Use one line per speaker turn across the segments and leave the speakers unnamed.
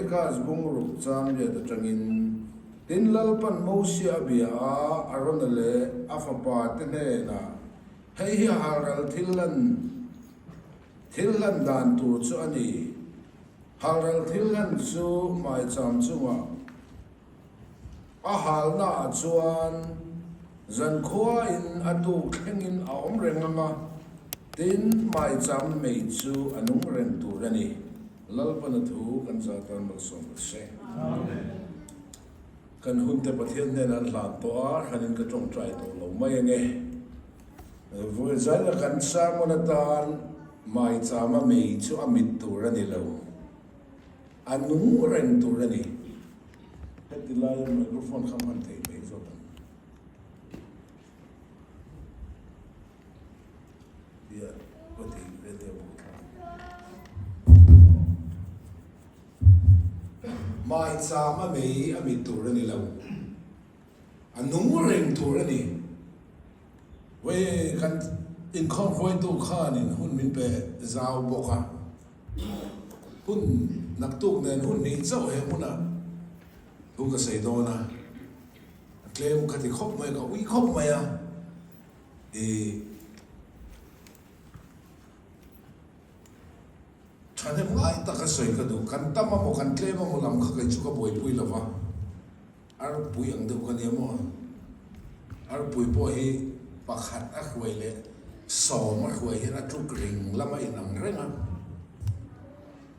Leviticus bung ruk chang riat atangin, Tin Lalpan Mosia a bia a, Arona leh a fapa te hnenah, Hei hi halral thil lan thil hlan dan tur chu a ni. Halral thil hlan chu hmaicham chungah a halnaah chuan zankhuain a tuk thlengin a awm reng ang a, tin hmaicham mei chu a nung reng tur a ni. Lalpana thu kan zah tan malsawm rawh se. Kan hunte Pathian hnenah an hlan tawh a, hranin ka tawngtai tawh lo mai ange. Vawi zaina kan sermon atan maichama mei chu a mit tur a ni lo, a nung reng tur a ni. Heti laia microphone kha hman thei mai zawk ang. Tia ka thei ve nia bawk thlak. Maichama mei a mit tur a ni lo. A nung reng tur a ni. Vawi kan inkhawm hruaitu khanin hun min pe zau bawk a. Hun naktuk nen hun hnih chauh he hmunah thu ka sawi dawn a. A tlem ka ti khawp mai a, ka ui khawp mai a. Ih. Thahnem ngai taka sawi ka duh. Kan tam a maw, kan tlem a maw lam kha kei chu ka buaipui lo va. Arpui ang deuh ka nia maw? Arpui pawh hi pakhat a hruai leh sawm a hruai hian a tluk ring lam a inang reng a.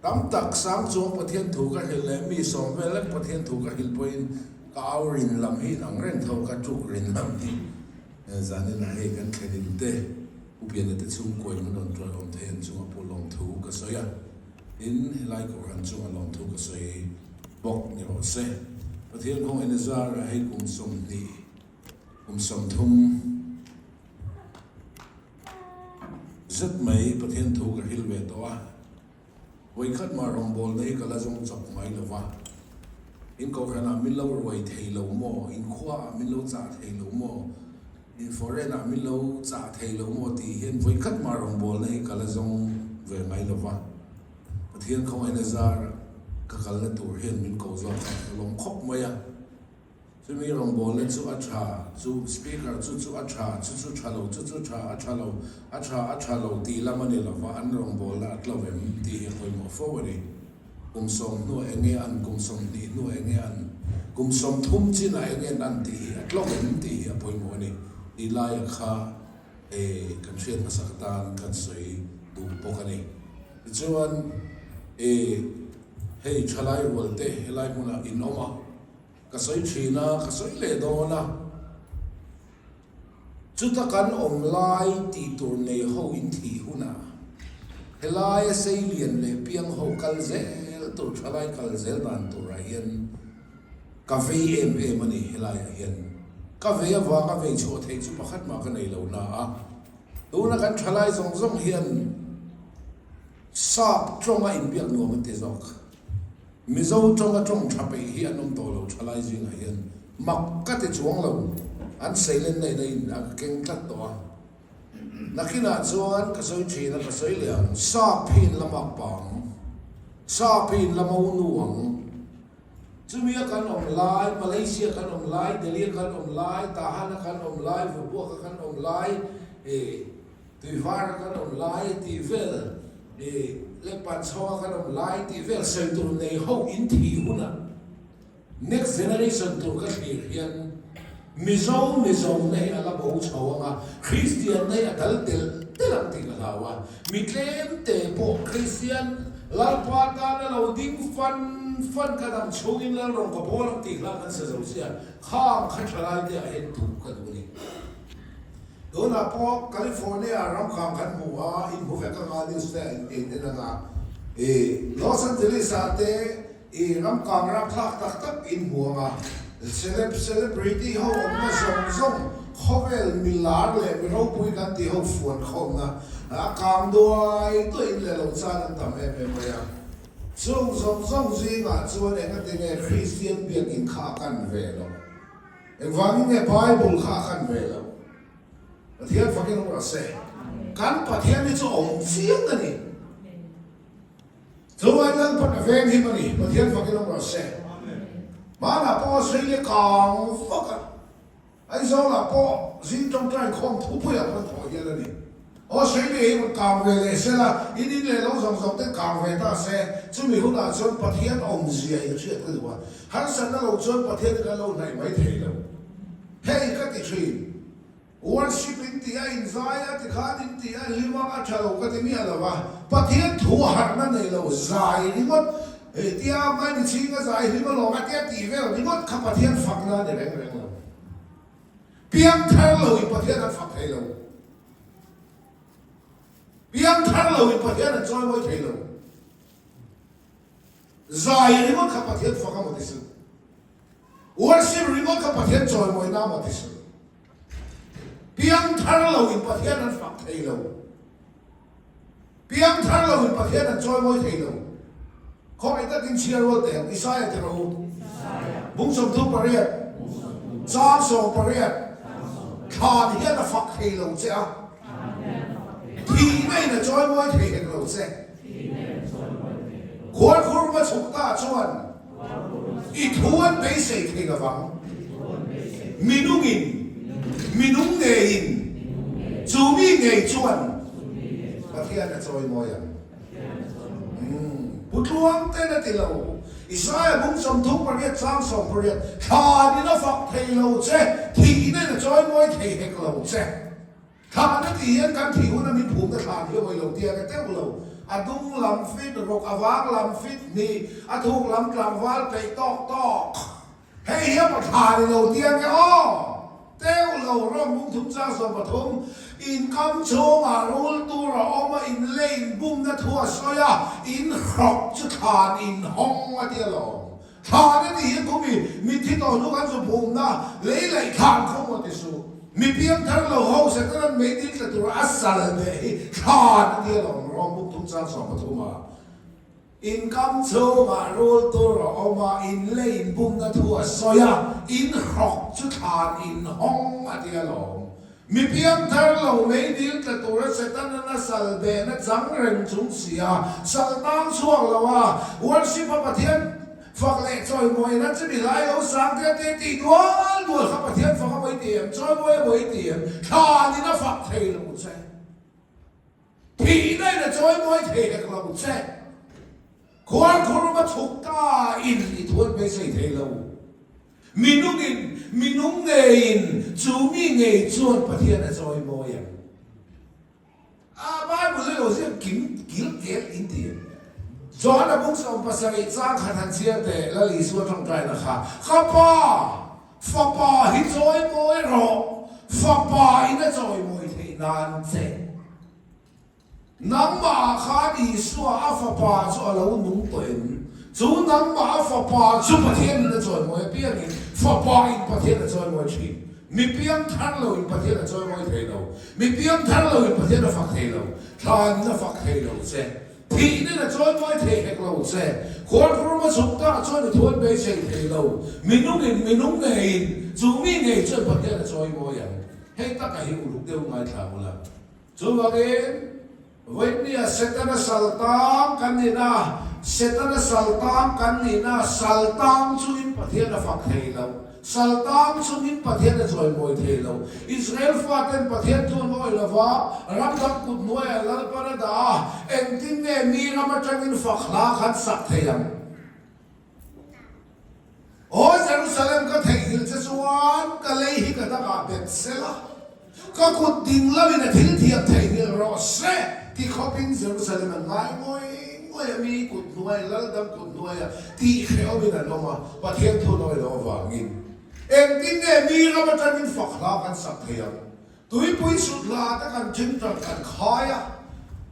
Tam tak sang chuang Pathian thu ka hrilh leh mi sawm vel lek Pathian thu ka hrilh pawhin ka au rin lam hi inang reng tho, ka tluk rin lam hi zaninah hei kan thlenin te Upiana te chhungkuain min rawn tuai awm thei an chunga pawh lawmthu ka sawi a. Tin, helai Kohhran chunga lawmthu ka sawi bawk ni rawh se. Pathian kawng en zara hei kum 20, kum 30 zet mai Pathian thu ka hril ve tawh a. Vawikhat mah rawngbawlna hi ka la zawng chawp ngai lo va. In Kohhranah min lo ruai thei lo maw? In khuaah min lo chah thei lo maw? In foreign ah min lo chah thei lo maw tih hian vawikhat mah rawngbawlna hi ka la zawng ve ngai lo va. Pathian khawngaihna zar ka kalna tur hian min ko zawk a, ka lawm khawp mai a. Chumi rawngbawlna chu a tha, chu speaker chu chu a tha, chu chu tha lo, chu chu tha, a tha lo, a tha, a tha lo tih lam a ni lo va, an rawngbawlna a tlo em tih hi pawimawh fo a ni. Kum sawm hnuah eng nge an, kum 20 hnuah eng nge an, kum 30 chinah eng nge an tih hi a tlawk em tih hi a pawimawh a ni. Tih laia kha e kan hriat hmasak atan kan sawi duh bawk a ni. Tichuan e hei thalai rual te helai hmunah in awm a, ka sawi thin a, ka sawi leh dawn a. Chuta kan awm lai tih tur nei ho in thih hunah helaia seilian leh piang ho kal zel tur thalai kal zel dan turah hian ka vei em em a ni helaiah hian ka vei avanga vei chhuah theih chu pakhat mah ka nei lo na a tuna kan thalai zawng zawng hian sap tawnga inbiak nuam an ti zawk. Mizo tawnga tawng tha peih hi an awm tawh lo thalai zingah hian mak ka ti chuang lo, an seilen na in a in a keng tlat tawh a. Nakinah chuan ka sawi thin a, ka sawi leh ang, sap hi in la mak pah ang, sap hi in la mo nu ang. Chumi a kan awm lai, Malaysia kan awm lai, Delhi a kan awm lai, Tahan a kan awm lai, Vubuak a kan awm lai, eh. Tuivar a kan awm lai tih vel i Lekpan chho a kan awm lai tih vel sawi tur nei ho in thih hunah next generation tur ka thlir hian Mizo Mizo na hi a la bo chho ang a, Kristian na hi a dal telh telh ang tih ka hlau a, mi tlem te pawh Kristian Lalpa tana lo ding fan fan ka dam chhungin Lalrawng ka bawl ang tih hlang kan sa zo sia, khang kha thalai te ah hian duh ka duh a ni. Tunah pawh California ram khang kan hmu a, in hmu vek anga news te in en en anga i Los Angeles ah te i ram kang rapthlak tak tak in hmu anga celeb celebrity ho awmna zawng zawng khawvel milar leh mi ropui kan tih ho fuan khawmna a kang duai duai in leh lo chan an tam em em mai a. Chung zawng zawng zingah chuan engatinge Kristian biakin kha a kan ve loh? Engvangin nge Bible kha a khan ve loh? Pathian fakin awm rawh se. Kan Pathian hi chu awm chiang a ni. Chuvai Lalpan a veng him a ni, Pathian fakin awm rawh se. Hmanah pawh Australia kang vak a, Aizawlah pawh zing tawngtai khawm thupuiah kan thawh hial a ni. Australia hi rawn kang ve leh se la, in in leh lo zawng zawng te kang ve ta se, chumi hunah chuan Pathian awmzia in hriat ka duh a, harsatna lo chuan Pathian hi kan lo hnaih mai thei lo. Hei ka ti thin. Worship in ti a, in zai a, tikhan in ti a, hlim a, a tha lo ka ti miah lo a, Pathian thu a harhna nei lo, zai ringawt, hei tia Maimi chhinga zai hlim alawm a tia tih vel ringawt kha Pathian fakna a ni reng reng lo. Piangthar lo in Pathian an fak thei lo. Piangthar lo in Pathian an chawimawi thei lo. Zai ringawt kha Pathian fak a maw ti suh. Worship ringawt kha Pathian chawimawina a maw ti suh. Piangthar lo in Pathian an fak thei lo. Piangthar lo in Pathian an chawimawi thei lo. Khawngaih takin chhiar rual teh ang, Isaia ti rawh u. Bung 38, chang 18, Thlan hian a fak thei lo che a, thihna in a chawimawi thei hek lo che. Khuarkhur va chhuk ta chuan I thu an beisei thei lovang. Minungin, minung ngeiin, chu mi ngei chuan Pathian a chawimawi ang. Pu Tluang ten a ti lo. Isaiah bung 38 chang 18, Thlanin a fak thei lo che, thihna in a chawimawi thei hek lo che. Thlan a tih hian kan thih huna min phumna thlan hi a awih lo tia ka teuh lo. A dung lam fit rawk, a vang lam fit hnih, a thuk lam tlangval peih tawk tawk. Hei hi a pa thlan i lo tia nge aw? Teuh lo, rawng bung thum chang 13, In kam chhungah rul tur a awm a, in lei in bumna thu a sawi a, in hrawk chu thlan in hawng a ti alawm. Thlan a tih hi khumi mitthi tawh hnu kan zu phumna lei laih thlan khaw maw ti suh. Mi piangthar lo ho Satan-a'n meidil tla tura a sal beh hi thlan a ti alawm rawng buk thum chang 13 a. In kam chhungah rul tur a awm a, in lei in bumna thu a sawi a, in hrawk chu thlan in hawng a ti alawm. Mi piangthar lo meidil tla tura Setana na sal behna chang reng chung si a, sal tang chhuak lo a, worship a Pathian fak leh chawimawina chu mi lai lo sang te te tih dual dual kha Pathian fak a mawi ti em, chawimawi a mawi ti em, thlan in a fak thei lo che. Thihna in a chawimawi thei hek lo che. Khuarkhur va chhuk ta in i thuan beisei thei lo. Minungin, minung ngeiin, chu mi ngei chuan Pathian a chawimawi ang. A Bible hi lo ziak kim kil kel in ti em? Johana bung 17 chang khat han chhiar teh, Lal Isua tawngtaina kha, Ka Pa, Fapa hi chawimawi rawh, Fapa in a chawimawi theih nan che. Nangmah ah khan Isua a Fapa chu a lo nung tawh em? Chu nangmah a Fapa chu Pathian in a chawimawi apiangin Fapa in Pathian a chawimawi thin. Mi piangthar lo in Pathian a chawimawi thei lo. Mi piangthar lo in Pathian a fak thei lo. Thlan in a fak thei lo che. Thihna in a chawimawi thei hek lo che. Khuarkhur a chhuk ta chuan i thu an beisei thei lo. Minung in minung ngeiin chu mi ngei chuan Pathian a chawimawi ang. Hei taka hi uluk deuh ngaithla ula. Chuvangin, vawinia Setana saltang kan nihna, Setana saltang kan nihna, saltang chungin Pathian a fak thei lo, saltang chungin Pathian a chawimawi thei lo. Israel faten Pathian thu an awih lo va, ram dang kut hnuaiah Lalpan a dah a, engtin nge mi ram atangin fak hla khan sak thei ang? Aw Jerusalem, ka theihnghilh che chuan ka lei hi ka dangah bet sel a, ka kut ding loin a thil thiam theihnghilh rawh se ti khawpin Jerusalem an ngai ngawih ngawih a, mi kut hnuai, laldang kut hnuaia tih hrehawmin an awm a, Pathian thu nawi loh avangin. Engtin nge mi ram atangin fak hla kan sak thei ang? Tuipui sut hla te kan ṭingṭang kan khai a,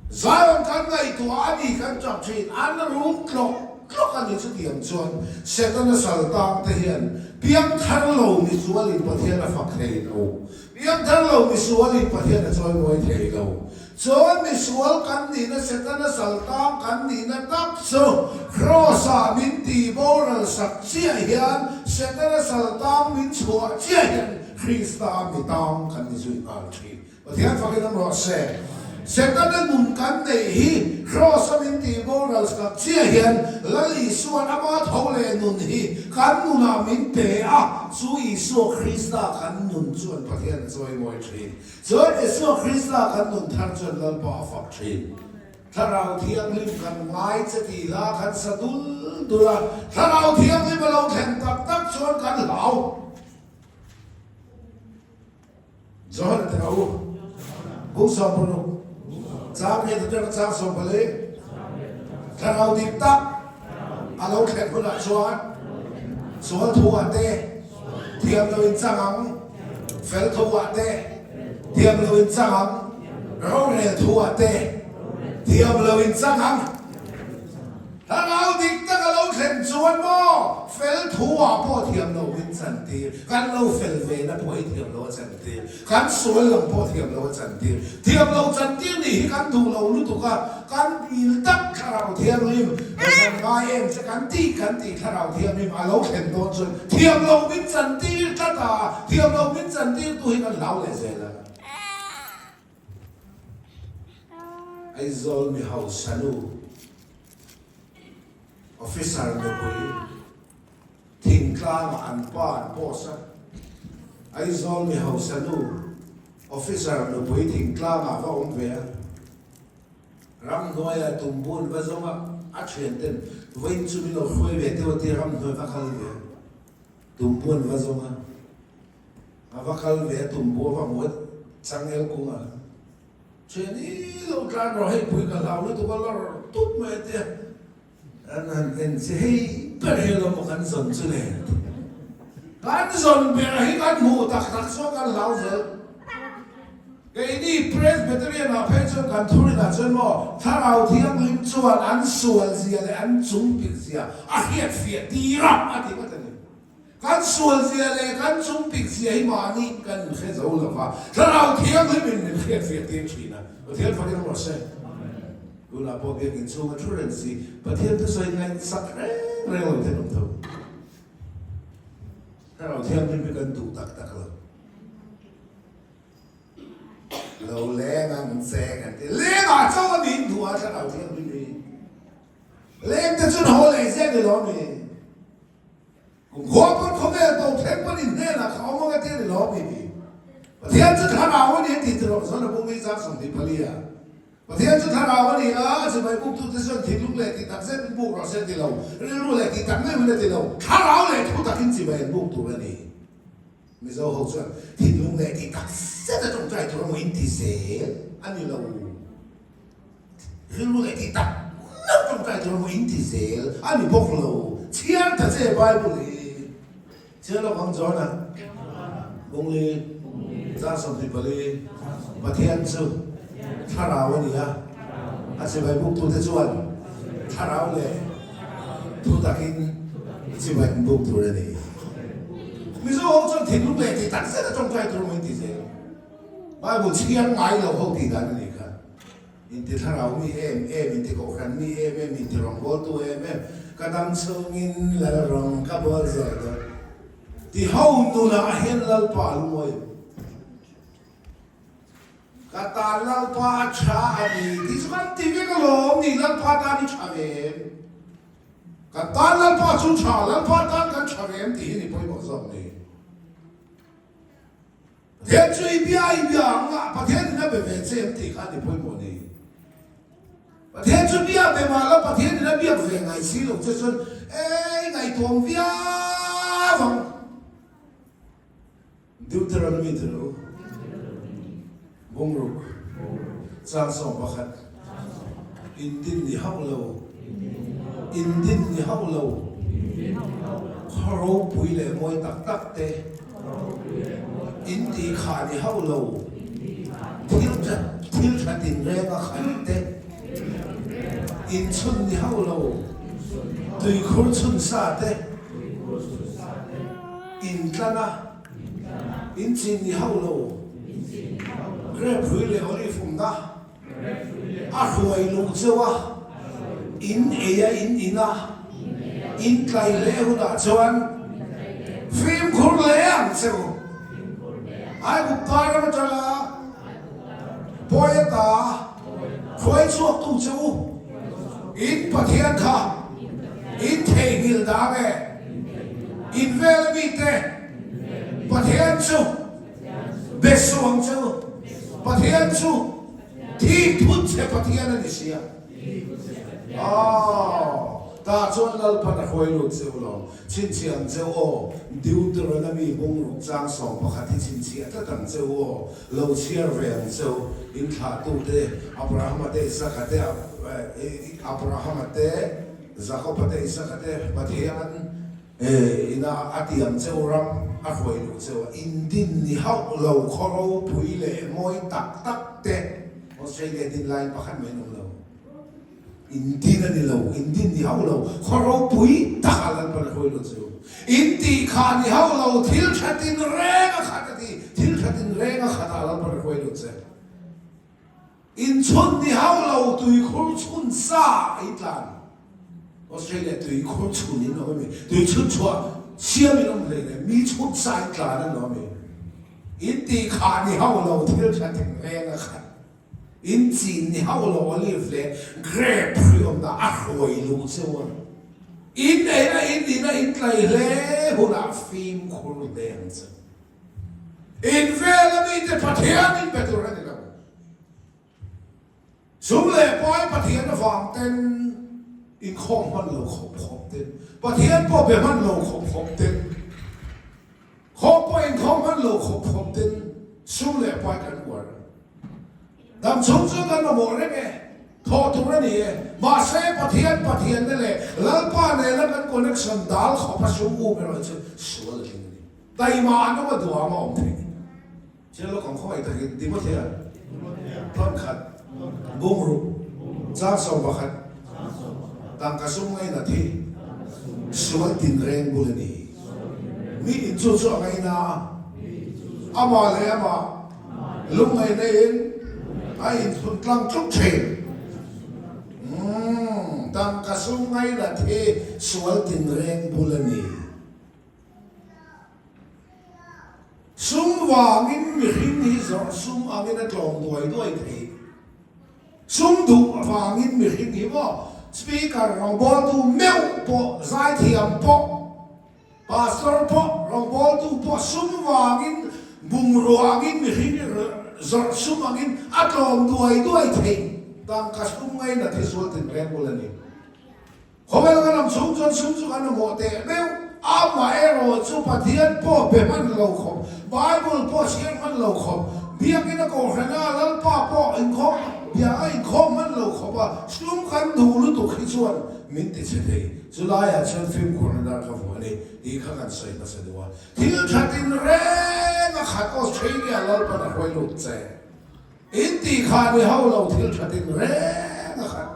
Zion kan ngaihtuah a ni kan ṭap ṭhin, an rum tlawk tlawk a ni chutiang chuan Setana saltang te hian piangthar lo misualin Pathian a fak thei lo, piangthar lo misualin Pathian a chawimawi thei lo. Chuan misual kan nihna Setana saltang kan nihna tak chu Kraws-ah min tih boral sak chiah hian Setana saltang min chhuah chiah hian Krista mi tang kan ni zui nghal thin. Pathian fakin awm rawh se. Setana nun kan neih hi Kraws a min tih boral sak chiah hian Lal Isua'n ama tho leh nun hi kan nunah min pe a, chu Isua Krista kan nun chuan Pathian a chawimawi thin. Chuan Isua Krista kan nun thar chuan Lalpa a fak thin. Thlarau Thianghlim kan ngai che tih hla kan sa dul dul a, Thlarau Thianghlim a lo thlen tak tak chuan kan hlau. Johana te u, Bung 16, Chang riat atanga chang 14, Thlarau dik tak a lo thlen hunah chuan sual thuah te thiam lo in chang ang, fel thuah te thiam lo in chang ang, rorel thuah te thiam lo in chang ang. Thlarau dik tak a lo thlen chuan maw fel thu ah pawh thiam lo min chan tir, kan lo fel ve na pawh hi thiam lo a chan tir, kan sual lam pawh thiam lo a chan tir. Thiam lo chan tir nih hi kan duh lo lutuk a, kan dil tak Thlarau Thianghlim kan ngai em che kan tih kan tih Thlarau Thianghlim a lo thlen dawn chuan thiam lo min chan tir tlat a, thiam lo min chan tir tu hi kan hlau leh zel a. Aizawl mi hausa nu, Officer nupui, thingtlangah an pa an post a. Aizawl mi hausa nu, Officer nupui thingtlangah va awm ve a. Ramhnuaia tumbun va zawng a, a thianten vawiin chu min lo hruai ve teuh a tia ramhnuai va kal ve a. Tumbun va zawng a. A va kal ve a tum bu a va hmu a changel kung a Thian i lo tlan rawh hei pui ka hlau lutuk a lawr tup mai a tia an han en che hei ber hi alawm maw kan zawn chu le kan zawn ber hi kan hmuh tak tak chuan kan hlau zel keini Presbyterian ah phei chuan kan thurin ah chuan maw thlarau thianghlim chuan an sual zia leh an chungpik zia a hriat fiah tir a a ti ngawt a ni. Kan sual zia leh kan chungpik zia hi mahni kan inhre zo lo va, Thlarau Thianghlim in min hriatfiah tir thin a, Pathian fakin rawh se. Tunah pawh biakin chhunga thu reng si, Pathian thusawi ngaihsak reng reng lo ten awm tho. Thlarau Thianghlim hi kan duh tak tak lo. Lo leng ang che kan ti. Lengah chauh a nih duh a Thlarau Thianghlim hi. Leng te chu haw leh zel ni lo mi. Kumkhua pawn khawvel to thleng pawn in hnenah ka awm ang a tia ni lawm i ti. Pathian chu thlarau a ni a ti ti rawh chuan a bung hi 24 a. Pathian chu thlarau a ni a, a chibai buktu te chuan thinlung leh tih tak zet in buk rawh se a ti lo, rilru leh tih tak meuhin a ti lo, thlarau leh thu takin chibai an buk tur a ni. Mizo ho chuan thinlung leh tih tak zet a tawngtai tur emaw in ti zel a ni lo. Rilru leh tih tak meuh tawngtai tur emaw in ti zel a ni bawk lo. Chhiar ta che Bible hi. Chhiar lo ang John-a. Bungli 24 Pathian chu thlarau a ni a, a chibai buktute chuan thlarau leh thu takin chibai an buk tur a ni. Mizo ho chuan thinlung leh tih tak zet a tawngtai tur emaw in ti zel. Bible chhiar ngai lo ho tih dan a nih kha. Inti thlarau mi em em, inti kohhran mi em em, inti rawngbawltu em em, ka dam chhungin lal rawng ka bawl zel dawn ti ho nunah hian Lalpa a lungawi. Ka tan Lalpa a tha a ni tih chu kan ti vek alawm ni, Lalpa tan i tha ve em? Kan tan Lalpa chu tha, Lalpa tan kan tha ve em tih hi ni pawimawh zawk ni. Pathian chu i bia i bia ang a, Pathian in a be ve che em tih kha ni pawimawh ni. Pathian chu bia be mah la Pathian in a biak ve ngai si lo che chuan e i ngaihtuam viau ang. Deuteronomy ti lo bungruk chang 11 in din ni hauh lo in din ni hauh lo khaw ropui leh mawi tak tak te In tih kha ni hauh lo, thil tha thil tha tinreng a khat te, in chhun ni hauh lo, tuikhur chhun sa te, in tlan a, in chin ni hauh lo, grape hrui leh olive umna a hruai luh cheu a, in ei a in in a, in tlai hle hunah chuan fimkhur hle ang che u. Aigupta ram atanga Pawi ata. Hruai chhuaktu che u, in Pathian kha in theihnghilh dah nge? In vela mite Pathian chu be suh ang che u. Pathian chu thik thut che Pathian a ni si a. Aw, tah chuan Lalpan a hruai lut che u lo. Chhinchhiah ang che u aw, Deuteronomy bung ruk chang 11 hi chhinchhiah tlat ang che u aw, lo chhiar ve ang che u. In thlahtute, Abrahama te, Isaka te, Abrahama te, Jakoba te, Isaka te, Pathian ina a ti ang che u, ram a hruai luh che u a, in din ni hauh lo khaw ropui leh mawi tak tak te, Australia din laiin pakhat mai an awm lo. In din a ni lo, in din ni hauh lo, khaw ropui tak a Lalpan a hruai lo chu. In tih kha ni hauh lo, thil tha tin reng a khat a ti, thil tha tin reng a khat ah Lalpan a hruai lo che. In chhun ni hauh lo, tuikhur chhun sa a in tlan. Australia tuikhur chhun in awm a mi, tui chhun chhuah siam in awm hlei le, mi chhun sa in tlan an awm a mi. In tih kha ni hauh lo, thil tha tin reng a khat. In chin ni hauh lo olive leh grape hri awmna a hruai luh cheu a, in eina in ina in tlai hle hunah fimkhur hle ang che. In vela mite Pathian in be tur a ni lo. Sum leh pai Pathian avang ten inkhawm hman lo khawp khawp ten, Pathian pawh be hman lo khawp khawp ten, Khawm pawh inkhawm hman lo khawp khawp ten sum leh pai kan uar. Dam chhung chu kan mamawh reng e, thawh tur a ni e. Mahse Pathian Pathianna leh Lalpa nena kan connection dal khawp a sum um erawh chu sual a tling a ni. Taima an awm a duham a awm theih. Thil lo kang khawngaih takin Timothea thawn khat bungruk chang 11 tangka sum ngaina thi sual tinreng bul a ni. Mi in chu chu a ngaina a, amah leh amah lungngaihna in a inthun tlang tluk thin. Umm, tangka sum ngaina thi sual tinreng bul a ni. Sum vangin mihring hi zawrh sum angin a tlawm duai duai thei. Sum duh vangin mihring hi maw Speaker rawngbawltu meuh pawh, zaithiam pawh, Pastor pawh, rawngbawltu pawh sum vangin bungrua angin mihring hi zawrh sum angin a tlawm duai duai thei. Tangka sum ngainat hi sual tinreng bul a ni. Khawvel kan awm chhung chuan sum chu kan mamawh teh meuh. Amaherawh chu Pathian pawh be hman lo khawp, Bible pawh chhiar hman lo khawp, Biakinn a kohhran a Lalpa pawh inkhawm biak a inkhawm hman lo khawp a, sum kan duh lutuk hi chuan min ti chhe thei. Chu laiah chuan fimkhurna dar ka vuah a ni tih kha kan sawi hmasa deuh a. Thil tha tinreng a khat Australia Lalpan a hruai lut che. In tih kha ni ho lo thil tha tinreng a khat.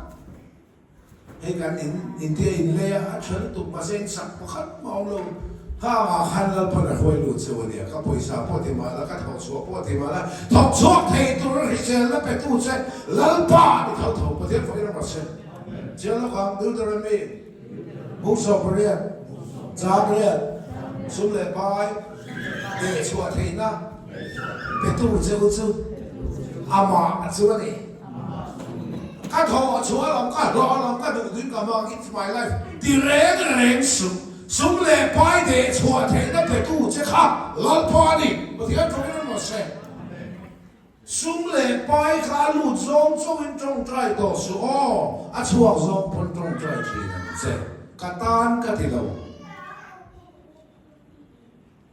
Hei kan in intia in lei a, a tha lutuk mahse in sak pakhat mah awm lo. Khangah khan Lalpan a hruai lut cheu a nia, ka pawisa pawh ti mah la, ka thawh chhuah pawh ti mah la, thawk chhuak thei tur a hriselna petu che Lalpa a ni tho tho. Pathian fakin a rawh se. Chiang lawk ang, Deuteronomy bung 18, chang riat, sum leh pai, deh chhuah theihna petu cheu chu amah chu a ni. Ka thawh chhuah lo, ka hlawh lo, ka duh duin ka hmang, it's my life ti reng reng suh. Sum leh pai deh chhuah theihna petu che kha Lalpa a ni. Pathian tawngin an rawn sawi. Sum leh pai kha a lut zawng chauhin tawngtai tawh suh aw, a chhuak zawng pawn tawngtai thin ang che. Ka tan ka ti lo.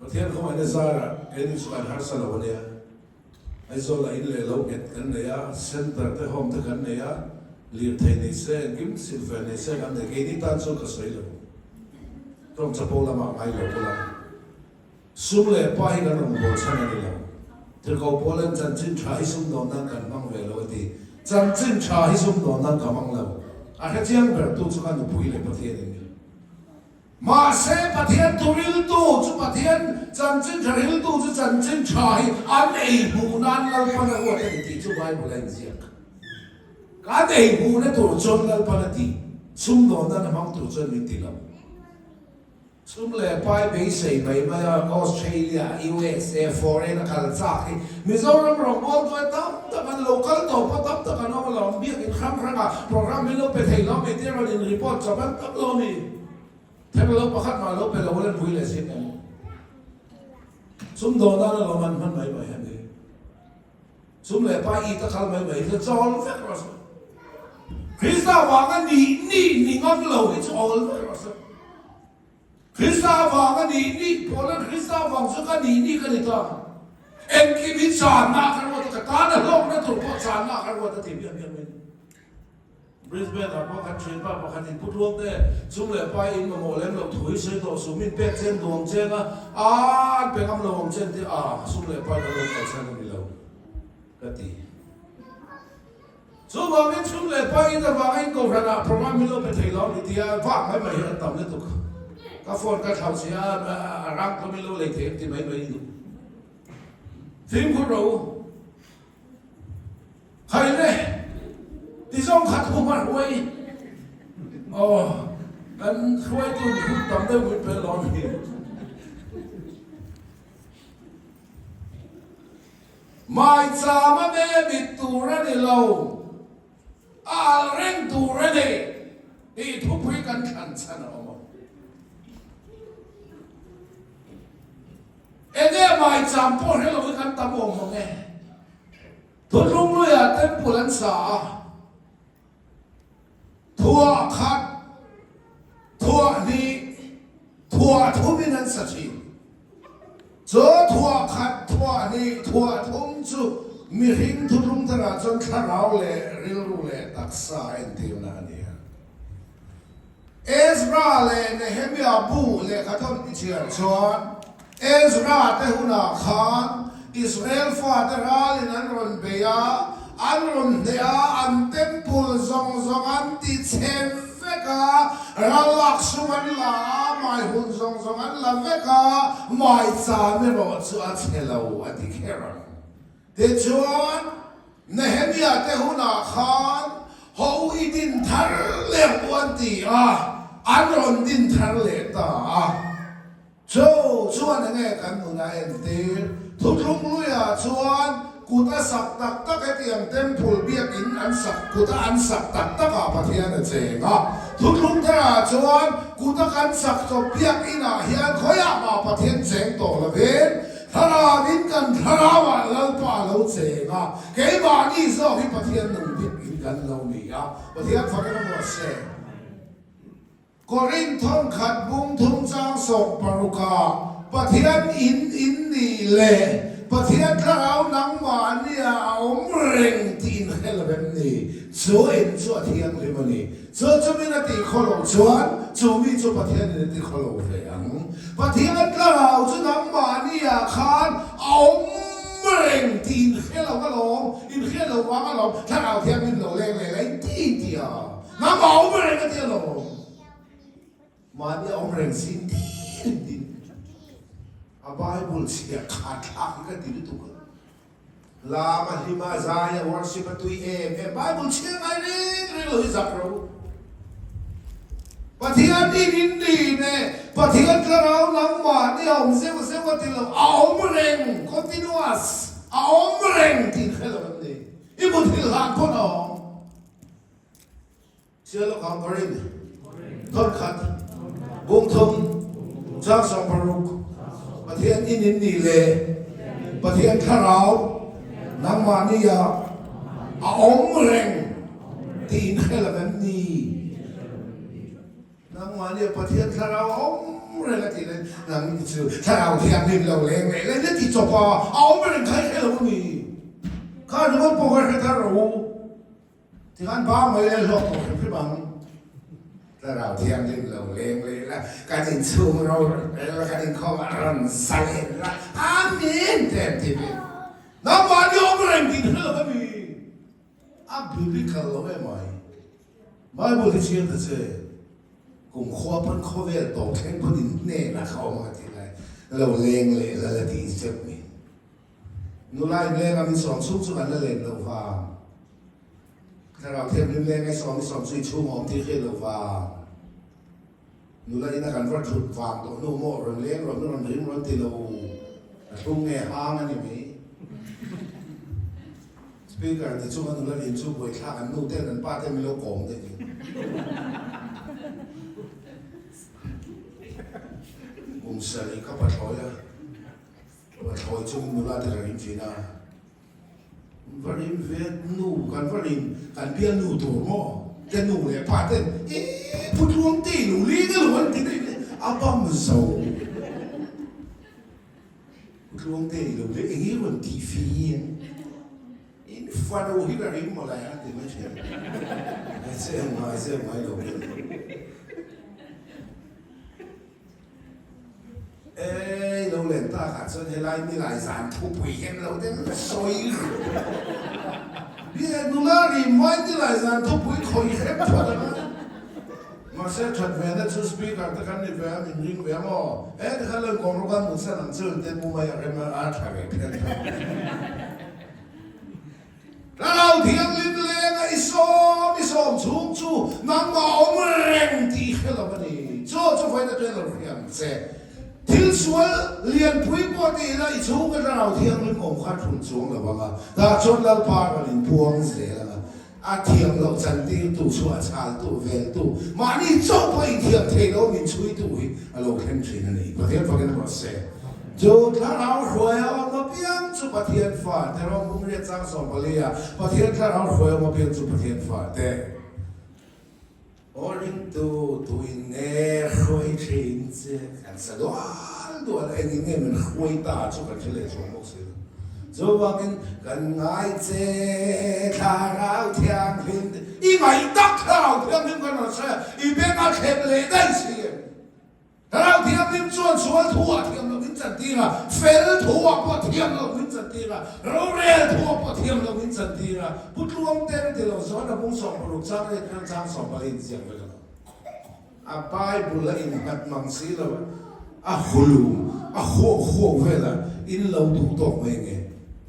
Pathian khawngaihna zarah keini chu kan harsa lo a nia. Aizawlah in leh lo nghet kan nei a, center te home te kan nei a, lirthei nei se, engkim silver nei se kan nei. Keini tan chuan ka sawi lo. Tawng chapo lamah ngai lo bula. Sum leh pa hi kan rawn bawl chhan a ni lo. Tirhkoh Paulan chanchin tha hi sumdawn nan kan hmang ve lo a ti. Chanchin tha hi sumdawn nan ka hmang lo. A hrechiang bertu chu ka nupui leh Pathian in ni. Mahse, Pathian thu riltu chu Pathian chanchin tha riltu chu chanchin tha hi an ei hmuh nan Lalpan a ruat a ni tih chu Bible a inziak. Kan ei hmuhna tur chuan Lalpan a ti, sumdawn nan a hmang tur chuan min ti lo. Sum leh pai beisei mai mai a Australia, USA, foreign a kal chak hi Mizoram rawngbawltu hi tam tak an lo kal tawh pawh tam tak an awm lo. lawm, biakin hrang hrangah program min lo pe thei lo mi tia rawn in report chawp an tam lo mi. Theng lo pakhat mah lo pe lo an vui leh zing em? Sum dawn nana lawm an hman mai mai a ni. Sum leh pa i ta kal mai mai hi chu chawl vek rawh se. Krista vanga nih nih ni ngam lo hi chu awl vek rawh se. Krista vanga nih nih pawh lan Krista vang chu ka nih nih ka ni ta. Engkim hi channa ka ruat a, ka tana hlawkna tur pawh channa ka ruat a ti miah miah mai a ni. Brisbane ah pawh khan thianpa pakhat in pu tluang te chung leh pa in mamawh lem loh thu hi sawi tawh suh min pek chen duang cheng a an pe ngam lo ang chen te a sum leh pa in an lo kal chhan a ni lo ka ti. Chuvangin chung leh pa in avangin Kohhran ah program min lo pe thei lo ani tia vak mai mai hi an tam lutuk. Ka phone ka thlauh si a a rang khaw min lo lei thei em ti mai mai in fimkhur rawh u. Khai le, ti zawng kha thu hmar huai. Aw, kan hruaitu nih hun tam deuh min pe lo a ni. Maicham a me mit tur a ni lo, a al reng tur a ni tih thupui kan thlan chhan a awm a. Enge maicham pawh hre lo hi kan tam awm ang e. Thuthlung luiah temple an sa a, thuah khat, thuah hnih, thuah thumin an sa thin. Chu thuah khat, thuah hnih, thuah thum chu mihring thuthlung tharah chuan thlarau leh rilru leh taksa entirna a ni a. Ezra leh Nehemia bu lehkhathawn i chhiar chuan, Ezra te hunah khan Israel fate ralin an rawn bei a, an rawn hneh a, an temple zawng zawng an ti chhe vek a, ral lak sum an la a, maihun zawng zawng an la vek a, maicham erawh chu a chhe lo a ti kher ang. Tichuan, Nehemia te hunah khan ho i din thar leh u an ti a, an rawn din thar leh ta a. Chu chuan enge kan nun a entir? Thuthlung luiah chuan kut a sak tak tak hetiang temple biakin an sak kut a an sak tak takah Pathian a cheng a. Thuthlung tharah chuan kut a kan sak chawp biakinah hian khawiah mah Pathian cheng tawh lovin Thlarauin kan thlarauah Lalpa a lo cheng a, keimahni zawk hi Pathian nung dik in kan lo ni a, Pathian fakin a buat se. Korinth thawnkhat bung thum chang sawm parukah Pathian in in nih leh Pathian thlarau nangmahnia a awm reng tih inhre lo em ni? Chu in chu a thianghlim a ni. Chu chumin a tih khaw loh chuan chu mi chu Pathianin a ti khaw lo ve ang. Pathian thlarau chu nangmahniah khan a awm reng tih inhre lo alawm, inhre lo vang alawm, thlarau thianghlim lo leng leh la in ti in ti a, nangmah a awm reng a ti alawm. Mahni a awm reng si in ti in ti. A Bible chhiah kha thlak hi ka ti lutuk a. Lam a hlim a, zai a, worship a tui em em. Bible chhiar ngai reng reng lo hi zak ro. Pathian in in rin e, Pathian thlarau nangmah ni a awm zeuh zeuh a ti lo, a awm reng, continuous, a awm reng tih hre lo em ni? I muthilh hlan pawn a awm. Chhiar lawk ang Korin thawt khat bung thum chang 60 Pathian in in nih leh Pathian thlarau nangmahni ah a awm reng tih in hre lo em ni? Nangmahni ah Pathian thlarau a awm reng a tih lai nang chu thlarau thianghlim lo leng leh leh na ti chawp a a awm reng kha i hre lo a mi? Kha ringawt pawh kha hre thar rawh u. Tikhan bang mai leh hlawk tawh hrim hrim ang. Thlarau Thianghlim lo leng leh la, kan inchhung ro rel la, kan inkhawm a rawn zalen la, Amen te an ti ve. Nangmahni awm reng tih hre lo ka mi. A biblical lo em mai. Bible hi chhiar ta che. Kum khua pawn khawvel tawp thleng pawn in hnenah kha awm ang a ti lai. Lo leng leh la la ti zeuh mi. Nula inleng a min sawm chhung chu kan la len loh vang. Thlarau thianghlim leng ai sawm i sawm chu i chhung awm tih hriat loh vang. Nula ina kan va thut vang tawh hnu maw rawn leng rawn rawn ring rawn ti lo a thlung nge hang a ni mai. Speaker ni chunga nula rim chu buaithlak an nu ten an pa ten min lo kawm daih chu. Kum sarih ka pathlawi a, pathlawi chungin nula te ka rim thin a. Va rim ve nu kan va rim kan bial nu tur maw te nu leh pa ten ih Pu Tluangte i lo ling elo an ti daih mai a bam zo. Pu Tluangte i lo leh eng nge rawn tih fi ang in fanu hi ka ring mawlai a ti mai thin. Hmeichhe ngai zep ngai lo hian. Eii lo len tak ah chuan helai nilai zan thupui hian lo deuh sawi bia nula rim mai nilai zan thupui khawih hrep phawt ang a. Mahse that ve na chu speaker te khan ni ve a min ring ve a maw? E tikhan lo inkawm rawk a mutsan ang chu te mu mai a rem a a tha ve phian tho. Thlarau Thianghlim lenga i sawm i sawm chhung chu nangmah awm reng tih i hre lo a ni. Chu chu vawiin atang lo hria ang che. Thil sual lianpui pawh ti ila i chhunga Thlarau Thianghlim awm kha thun chuang lo ang a, tah chuan Lalpa rawn inpuang zel ang a. A thiam loh chantirtu, chhuah chhaltu, veltu, mahni chauh pawh inthiam thei lo min chhuitu hi a lo thleng thin a ni. Pathian fakin rawh se. Chu thlarau hruai a awm apiang chu Pathian fa te rawng bung riat chang 14 a Pathian thlarau hruai awm apiang chu Pathian fa te. Aw ringtu tuin nge hruai thin che kan sa dual dual a, engin nge min hruai ta chu kan hre leh chuang bawk si lo. Chuvangin kan ngai che thlarau thianghlim te, i ngaih tak thlarau thianghlim kan rawn sawi a, i beng a thlep leh daih si em? Thlarau Thianghlim chuan sual thu ah thiam lo min chantir a, fel thu ah pawh thiam lo min chantir a, rorel thu ah pawh thiam lo min chantir a. Pu Tluang te an ti lo, Johana bung 60 chang leh khan chang 14 inziak vek a lo. A Bible a innghat mang si lo a, a hulu, a huau huau vel a, in lo duh tawk mai nge.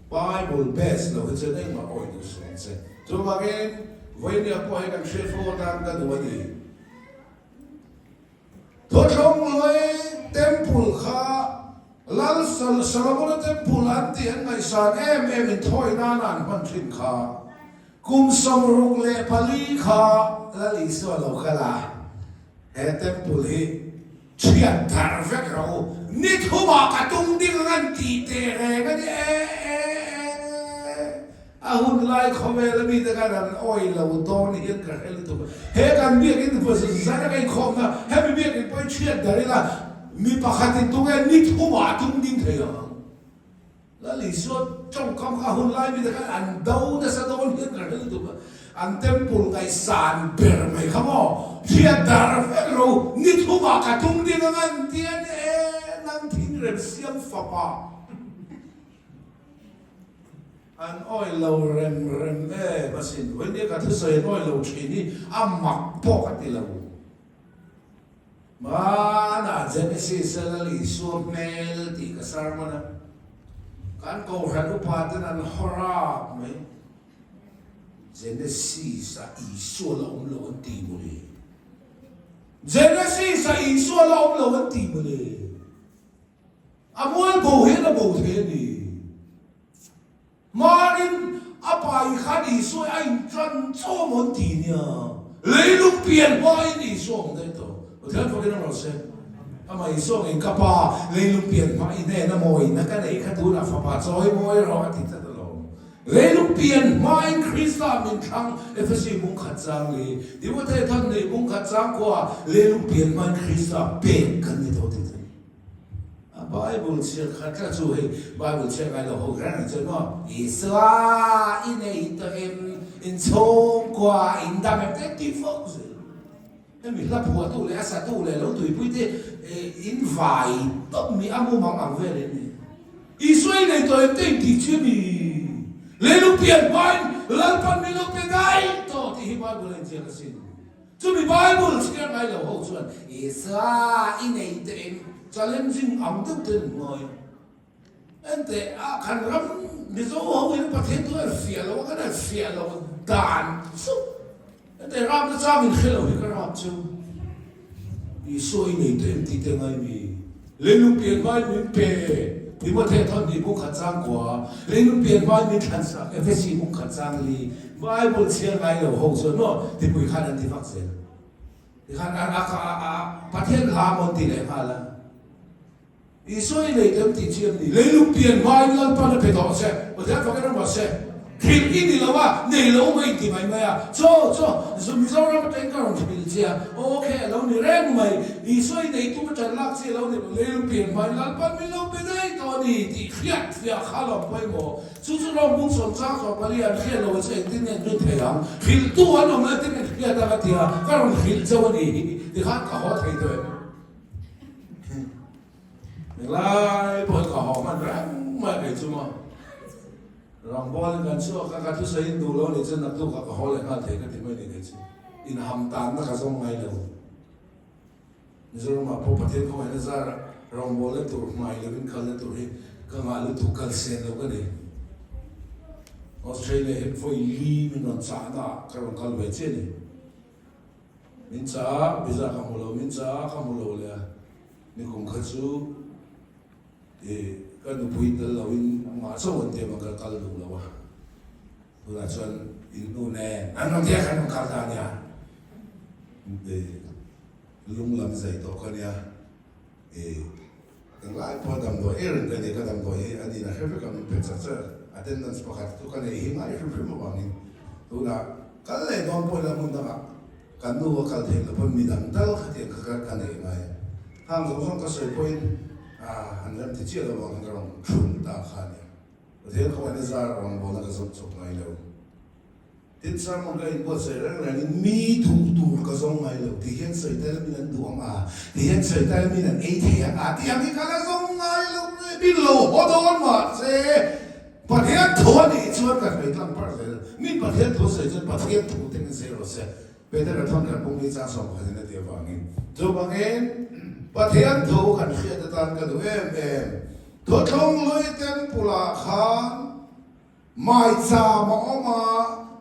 Bible base lo hi chuan engmah awi duh suh ang che. Chuvangin, vawinia pawh hei kan hriat fo atan ka duh a ni. Thawthlawng Temple kha Lal Solomona Temple an tih an ngaihsan em em in thawi nana an hman thin kha kum 64 kha Lal Isua lo kal a, he Temple hi chhiat thar vek rawh u, ni thumah ka tung ding ang an tih teh reng a ni e e e. A hun lai khawvel a mite khan an awi lo dawn hian ka hre lutuk a. He kan biakin zan a inkhawmna, hemi biakin pawhin chhiat dar ila mi pakhatin tunge ni thumah tum ding thei ang. Lal Isua tawngkam kha a hun lai mite khan an do nasa dawn hian ka hre lutuk a. An temple ngaihsan ber mai kha maw, chhiat dar vek ro, ni thumah ka tum ding ang an ti a ni e, nang thingrem siam fapa. An awih lo rem rem em asin. Vawinia ka thusawi an awih lo thin hi a mak pawh ka ti lo. Hmanah Genesis a Lal Isua hmel tih ka sermon a, kan kohhran upa ten an hawr ap mai. Genesis a Isua la awm lo an ti mawle. Genesis a Isua la awm lo an ti mawle. A mual bo hian a bo thei a ni. Hmanin a pai khan Isua a intan chawm awn ti nia. Leilung pian hmain Isua awm daih tawh. Pathian fakin a rawn se. Amah Isua ngei ka pa leilung pian hma i hnen a mawina ka neih kha tunah fapa chawi mawi rawh a ti tlat alawm. Leilung pian hmain Krista min thlang Efesi bung khat chang li. Timothea thawn nei bung khat chang khuaah leilung pian hmain Krista pek kan ni tawh ti tlat. A Bible chhiar khat tlat chu hei Bible chhiar ngai lo ho kher ang chuan maw Isua i nei tawh em in chhungkua in dam em te ti fawk zel. Hemi hla phuahtu leh a satu leh lo tuipui te in vai tawp mi a mumang ang vel in ni. Isua i nei tawh em te in tih chu mi leilung pian hmain Lalpan min lo pe daih tawh tih hi Bible a inziak asin. Chumi Bible chhiar ngai lo ho chuan Isua i nei teh in challenging ang deuh ten an ngawi. Enteh a kan ram Mizo ho in Pathian chu an fiah lo a, kan an fiah lo dan chu enteh ram na chang in hre lo hi ka ram chu Isua i nei teh em tih te ngai mi leilung pian hmain min pe. Timothea thawn bung khat chang kua, Leilung pian hmain min thlan sak, Efesi bung khat chang li, Bible chhiar ngai lo ho chuan maw tipui khan an ti vak zel. Tikhan a a a Pathian hla maw an ti leh nghal a. Isua i nei tel tih chi an ni. Leilung pian hmain Lalpan a pe tawh che, Pathian fakin ram rawh se. Hrilh i ni lo a, nei lo mai inti mai mai a. Chaw, chaw, Mizoram atangin ka rawn hrilh che a, ok, a lo ni reng mai. Isua i nei tum atan lak chi a lo ni lo. Leilung pian hmain Lalpan min lo pe daih tawh a ni tih hriat fiah kha lo pawimawh. Chu chu rawng bung sawm chang sawm pali an hriat lo chu engtin nge an rin thei ang? Hrilhtu an awm lo engtin nge an hriat ang a tia, ka rawn hrilh chauh a ni hi tikhan ka haw thei tawh em? Englai pawhin ka haw hman reng mai kei chu maw. Rawngbawl in kan chhuak a, ka thusawi in duh lo nih chuan naktuk ah ka haw leh nghal thei ka ti mai ni kei chu. Inham tanna ka zawng ngai lo. Mizoram ah pawh Pathian khawngaihna zar ah rawngbawl na tur hmai lo in kal na tur hi ka ngah lutuk kal sen lo ka nei. Australia hian vawi li min rawn chah na ah ka rawn kal ve chiah a ni. Min chah a, visa ka hmu lo, min chah a ka hmu lo leh a, nikum kha chu ih ka nupui tel lo in amah chauh an ti avang ka kal duh lo a, tunah chuan in nu nen an rawn tia khan rawn kal ta a nia. Lung lam zai tawh ka nia, i englai pawh damdawi ei reng ka ni, ka damdawi hi a nin a hre vek a, min pe char char, attendance pakhat chu ka nei hi ngai hrim hrim avangin tunah kal leh dawn pawh ila hmun dangah kan nu a kal theih loh pawn midang tal khatiang kha ka nei ngai a, hang zawng zawng ka sawi pawhin an rem ti chiah lo vang khan ka rawn thlun ta kha a nia, Pathian khawngaihna zar rawngbawlna ka zawm chawp ngai lo. Tin, sermon ka inbuatsaih reng rengin mi duh tur ka zawng ngai lo, ti hian sawi tel min an duh ang a, ti hian sawi tel min an ei thei ang a, tih ang hi ka la zawng ngai lo le, min lo haw dawn mahse Pathian thu a nih chuan ka sawi tlang parh zel, min Pathian thu sawi chuan Pathian thu te min sawi rawh se, Petera thawn kan pung ni chang sawm pakhat in a tih avangin. Chuvangin Pathian thu kan hriat atan ka duh em em, Thuthlung hlui temple ah khan, Maicham a awm a,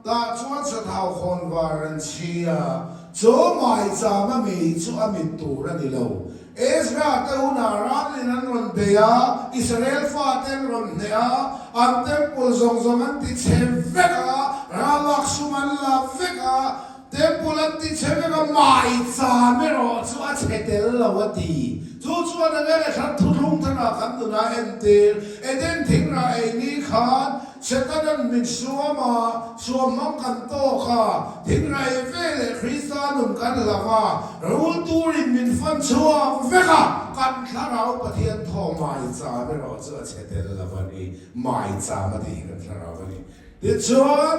tah chuan sathau khawn var an chhi a, chu maicham a mei chu a mit tur a ni lo. Ezra te hunah ralin an rawn bei a, Israel fate an rawn hneh a, an temple zawng zawng an ti chhe vek a, ralak sum an la vek a, Temple an ti chhe vek a, maicham erawh chu a chhe tel lo a ti. Chu chuan a nge thlan thuthlung tharah kan nunah entir, Eden thingrah ei ni khan Setana'n min suam a, suam hmang kan tawk a, thingrah ei ve leh Krista nun kan hlauh a, rul turin min fan chhuak vek a, kan thlarau Pathian thaw maicham erawh chu a chhe tel lo a ni, maicham a tih hi kan thlarau a ni. Tichuan.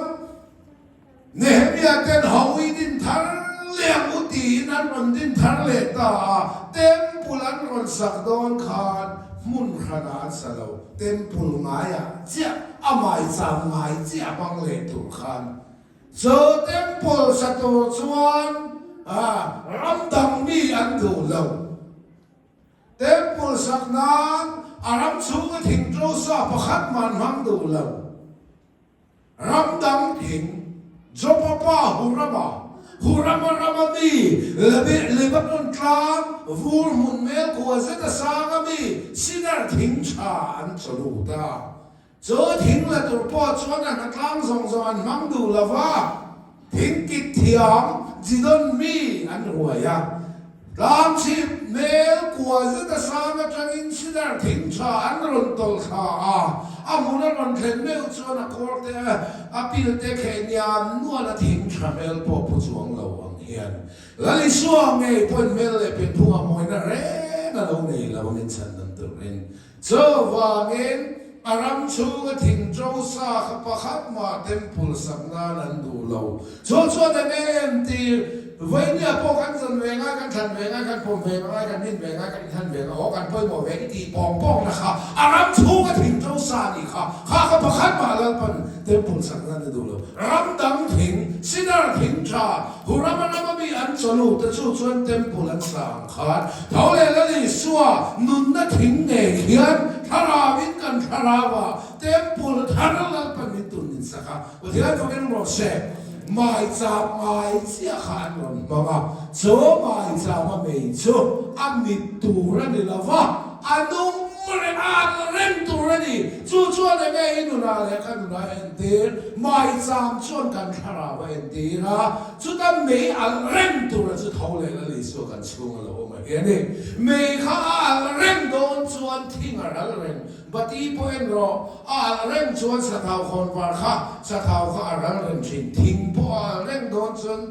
Nehemia ten Hawi din thar leh ang u tiin an rawn din thar leh ta a, temple an rawn sak dawn khan hmun hranah an sa lo, temple ngaiah chiah a maicham ngai chiah hmang leh tur khan chu temple sa tur chuan ram dang mi an duh lo. Temple sak nan a ram chhunga thingṭo sa pakhat mah an hmang duh lo. Ram dang thing, Jopa pa Hurama, Hurama rama mi, Lebanon tlang, vur hmun mel kua zet a sang a mi, Sinar thing tha an chaw lut a. Chu thing la tur pawh chuan a hnatlang zawng zawng an hmang duh lo va, Thing kit thiam Zidon mi an ruai a. Tlang chhip hmel kua zet a sang atangin Sidar thing tha an rawn tawlh thla a, a hmun a rawn thlen meuh chuan a kawr te a pil te kheh nian nual a thing tha hmel pawh pu chuang lo ang hian Lal Isua ngei pawhin hmel leh pianphunga mawina reng a lo nei lo angin chhandam turin Chuvangin, a ram chhunga thing ṭo sa kha pakhat mah temple sak nan an duh lo. Chu chuan eng nge entir? Vainia pawh kan zan ve ngai, kan thlan ve ngai, kan pawm ve ngai, kan rin ve ngai, kan inthlan ve ngai, aw kan pawimawh ve i tih pawng pawng na kha a ram chhunga thing ṭo sa nih kha, kha kha pakhat mah Lalpan temple sak nan a duh lo. Ram dang thing, Sinar thing ṭha, Hurama rama mi an chawlu te chu chuan temple an sa ang khan tho leh Lal Isua nunna thing ngei hian thlarauin kan thlarau a temple thar Lalpan min tun min sak a, Pathian fakin rawh se maicham ngai chiah kha an rawn hmang a, chu maicham a mei chu a mit tur a ni lo va, a nung reng. a alh reng tur a ni. Chu chuan enge i nunah leh ka nunah a entir? Maicham chuan kan thlarau a entir a, chuta mei alh reng tura chu tho leh Lal Isua kan chhung a lo awm a hi a ni. Mei kha a alh reng dawn chuan thing a ral reng. Bati pawh en rawh, a alh reng chuan sathau khawnvar kha sathau kha a ral reng thin. Thing pawh a alh reng dawn chuan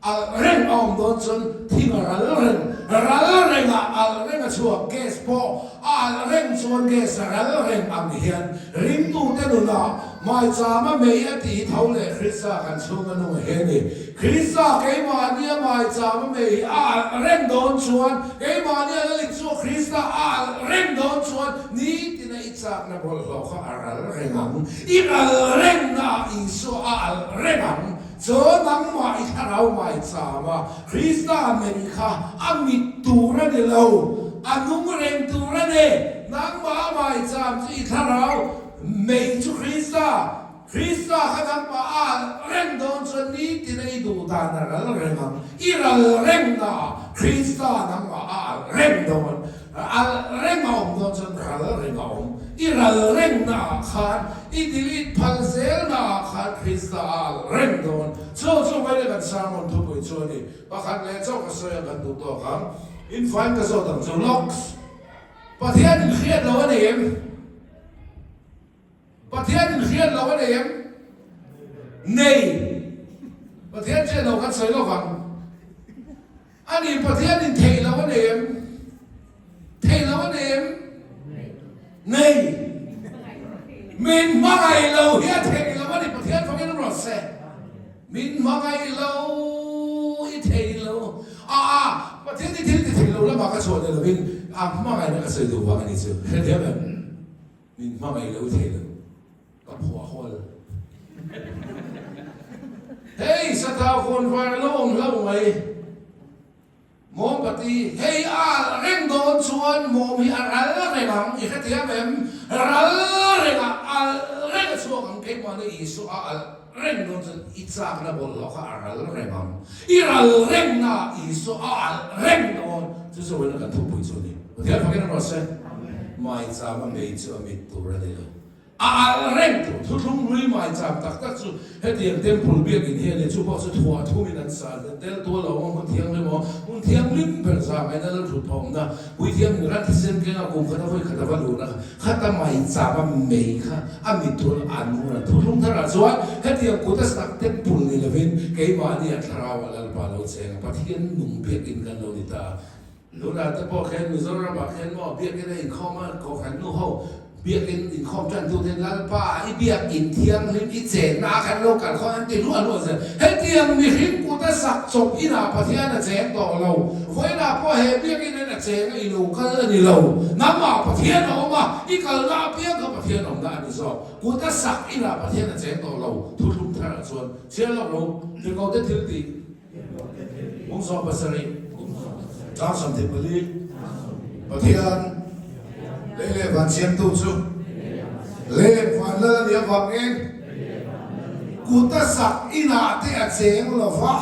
Alh reng a awm dawn chuan thing a ral reng, ral reng ah alh reng a chhuak, gas pawh a alh reng chuan gas a ral reng ang hian ringtute nunah maichama mei a tih tho leh Krista kan chhung a nung he ni. Krista keimahnia maichama mei hi a alh reng dawn chuan keimahnia Lalin chu Krista a alh reng dawn chuan nitina i chakna bawlhhlawh kha a ral reng ang, i ral rengnaah Isua a alh reng ang. Chaw nangmah i thlarau maicham a, Krista mei kha a mit tur a ni lo, a nung reng tur a ni. Nangmah a maicham chu i thlarau mei chu Krista, Krista kha nangmah a alh reng dawn chuan nitin a i duh dan a ral reng ang. I ral reng naah Krista nangmah a alh reng dawn. Alh reng a awm dawn chuan ral reng a awm. I ral reng naah khan, i delete phal zel naah khan Krista a alh reng dawn. Chu chu mai leh kan sermon thupui chu a ni. Pakhat leh chauh ka sawi a kan duh tawk ang. In fine ka zawt ang chu lawks. Pathian in hriat lo a nei em? Pathian in hriat lo a nei em? Nei. Pathian hriat lo kan sawi lo vang. A ni, Pathian in theih lo a nei em? Theih lo a nei em? Nei. Min hmangaih lo hi a theih lo a ni, Pathian fangin rawh se. Min hmangaih lo i thei lo. A a, Pathian hi thil ti thei lo lamah ka chhuah ni lovin a hmangaihna ka sawi duh vang a ni chu. Hrethiam em? Min hmangaih lo thei lo. Ka phuah hawl. Hei Sathau khawnvar a lo awm hlauh mai. Mawmbati, hei a alh reng dawn chuan mawm hi a ral reng ang, i hrethiam em? Ral reng a alh reng a chhuak ang, keimahni Isua a alh reng dawn chuan i chakna bawlhhlawh kha a ral reng ang. I ral rengnaah Isua a alh reng dawn. Chu chu vawiin kan thupui chu a ni. Pathian fakin rawh se. Maicham a mei chu a mit tur a ni lo. A alh reng tur thuthlung hlui maicham tak tak chu hetiang temple biakinn hi a ni. Chu pawh chu thuah thumin an sa a, tel tual a awm a, hmun thianghlim a awm, hmun thianghlim ber zah ngaihna lal thut phawmna, puithiam in ran thisen keng a kum khat a vawi khat a va luhna kha, khata maicham a mei kha a mit tur a an hun a. Thuthlung tharah chuan hetiang kut a sak temple ni lovin keimahni a thlarau ah Lalpa lo cheng a, Pathian nung biakinn kan lo ni ta a. Tunah te pawh khian Mizoram ah khian maw biakin a inkhawm a, Kohhran nu ho biakin inkhawm tan tu ten Lalpa i biakin thianghlim i chenna a kan lo kal khawn an ti hluah hluah zel. Hetiang mihring kut a sak chawp inah Pathian a cheng tawh lo. Vawiinah pawh he biakin en a cheng a i lo kal a ni lo. Nangmah Pathian a awm a, i kalna apiang kha Pathian awmna a ni zawk. Kut a sak inah Pathian a cheng tawh lo. Thuthlum tharah chuan chhiar lawk lo, Tirhkohte thil tih. Kum 70, chang 24, Pathian lei leh van siamtu chu leh van lal a nih avangin kut a sak inah te a cheng lo va.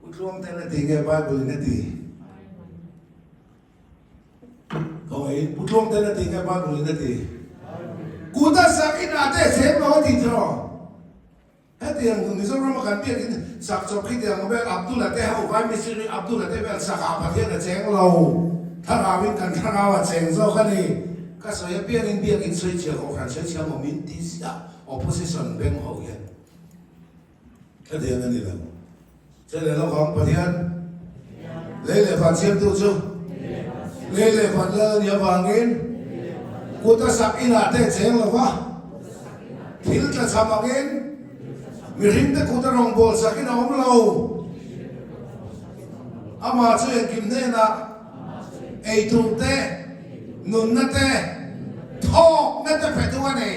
U Tluangten a ti nge Bible in a ti? Khawngaih Pu Tluangten a ti nge Bible in a ti? Kut a sak inah te a cheng lo a ti tiraw? Hetiang Mizoram a kan biakin sak chawp khi tiang vel Abdul-a te ho vai missionary Abdul-a te vel sak ah Pathian a cheng lo. Thlarau in kan thlarau a cheng zawk a ni. Ka sawi apiangin biakin sawi chhia kohhran sawi chhia maw min ti ziah opposition beng ho hian. Hetiang a ni lo. Che leh lovang Pathian lei leh van siamtu chu lei leh van lal a nih avangin kut a sak inah te cheng lova thil tla cham angin mihringte kut a rawngbâwl sakin a awm lo. Amah chu engkim hnenah eitur te, nunna te, thawkna te pe tu a ni.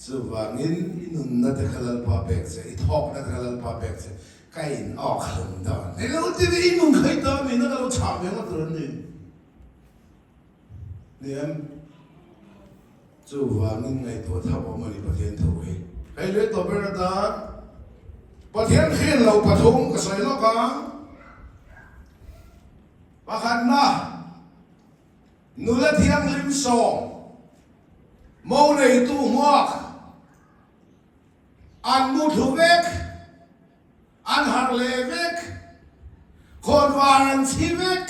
Chuvangin i nunna te kha Lalpa pek che, i thawkna te kha Lalpa pek che, ka in awk hlum dawn. Hei lo ti ve, i nun kha i ta mi na ka lo chhah ve ngawt tur an ni. Ni em? Chuvangin ngaihtuah thap awm a ni Pathian thu hi. Hei leh tawh ber atan Pathian hriat lo pathum ka sawi lawk ang. Pakhatna, Nula thianghlim sawm, mo neitu hmuak, an mu thlu vek, an harh leh vek, khawnvar an chhi vek,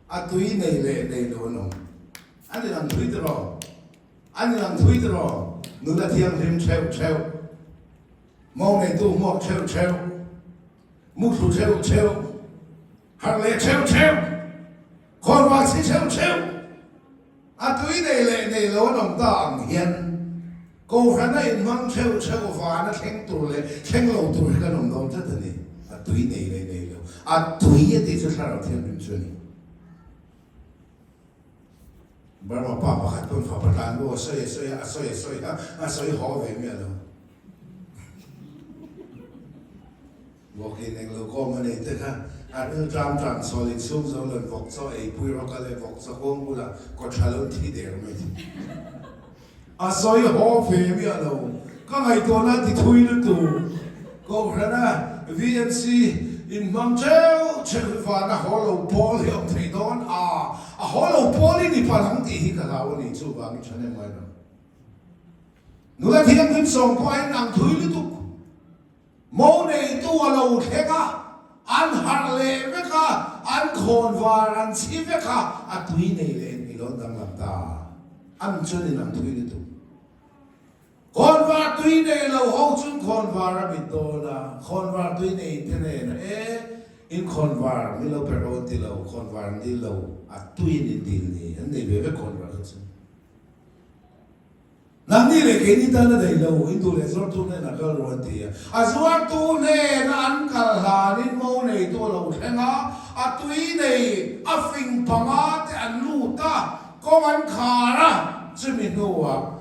a tui nei leh nei lo an awm. An inang thui tiraw? An inang thui tiraw? Nula thianghlim theuh theuh, mo neitu hmuak theuh theuh, mu thlu theuh theuh, Harh leh theuh theuh, khawnvar chhi theuh theuh, a tui nei leh nei lo an awm ta ang hian Kohhran a inhmang theuh theuh vana thleng tur leh thleng lo tur hi kan awm dawn tlat a ni. A tui nei leh nei lo, a tui a tih chu Thlarau Thianghlim chu a ni. Burma pa pakhat pawn fapa tlan bu a sawi a sawi a, a sawi a sawi a, a sawi haw ve miah lo. Vawkin eng lo kawm a nei te kha a ril tlam tlam sawl in sum zo lon vawk chaw ei pui rawk a leh vawk chaw kawng bulah kaw tha lo thi der mai thi. A sawi haw ve miah lo. Ka ngaihtuahna a ti thui lutuk. Kohhrana VMC in hmang theuh theuh hi van a haw lo pawl hi a awm thei dawn a, a haw lo pawl i ni palh ang tih hi ka hlau a ni chuvangin thahnem ngai lo. Nula thianghlim sawm pawh a inang thui lutuk. Mo neitu a lo thleng a, an harh leh vek a, an khawnvar an chhi vek a, a tui nei leh ni lo danglam ta. An chuan in ang thui lutuk. Khawnvar tui nei lo ho chun khawnvar a mit dawn a, khawnvar tui nei te nen a e, in khawnvar ni lo pe rawh an ti lo, khawnvar ni lo a tui in in dil ni, an nei ve vek khawnvar kha chu. Nangni leh keini tan a daih lo, in duh leh zuartu hnenah kal rawh an ti a. A zuartu hnena an kal hlanin mo neitu a lo thleng a, a tui nei a fing panga te an lut a, kawng an khar a, chumi hnuah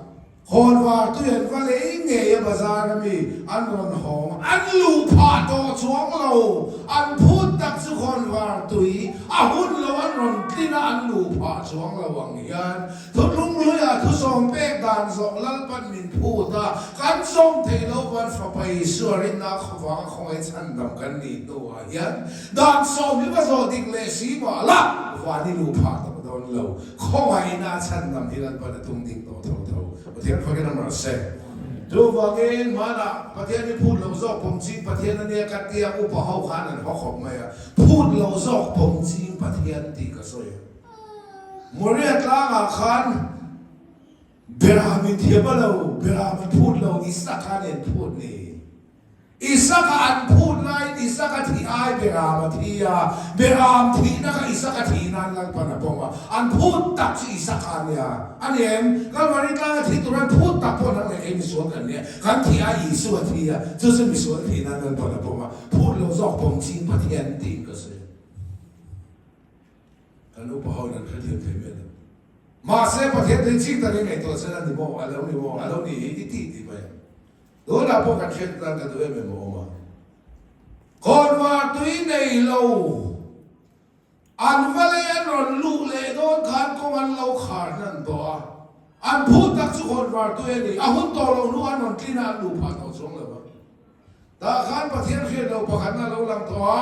khawnvar tui an va lei ngei a bazar a mi an rawn hawng a, an luh phah tawh chuang lo, an phut tak chu khawnvar tui a hun lo an rawn tlin a an luh phah chuang lo ang hian Thuthlung hluiah thusawm pek dan zawh Lalpan min phut a, kan sawm theih loh van Fapa Isua rinna khawvanga khawngaih chhandam kan nih hnuah hian dan sawm hi va zawh dik leh si mah la, van i luh phah tawh dawn lo. Khawngaihna chhandam hi Lalpan a tum ding tawh tho tho. Pathian fakin a mar se. Chuvangin hmanah Pathian hi phut loh zawk pawm ching Pathian a nia ka tia upa ho khan an haw khawp mai a, phut loh zawk pawm ching Pathian tih ka sawi a. Moria tlangah khan Beram in thiam a lo, Beram an phut lo, Isaka nen phut ni. Isaka an phut laiin Isaka thih ai Beram a thi a, Beram thihna kha Isaka thih nan Lalpan a pawm a, an phut tak chu Isaka a nia. A ni em? Kalvari tlanga thi tur an phut tak pawh nang leh kei misual kan nia, kan thih ai Isua a thi a, chu chu misual thih nan Lalpan a pawm a, phut lo zawk pawm ching Pathian tiin ka sawi. Kan upa ho in an hrethiam thei mai lo. Mahse Pathian thei chik takin ngaihtuah chen a ni maw, a lo ni maw, a lo ni hi i tih tih mai ang. Tunah pawh kan hriat tan ka duh em em a awm a. Khawnvar tui nei lo an va lei an rawn luh leh dawn khan kawng an lo khar hnan tawh a. An phut tak chu khawnvar tui a ni. A hun tawh lo hnu an rawn tlin a an luh phah tawh chuang lo va. Tah khan Pathian hriat lo pakhatna lo lang tawh a,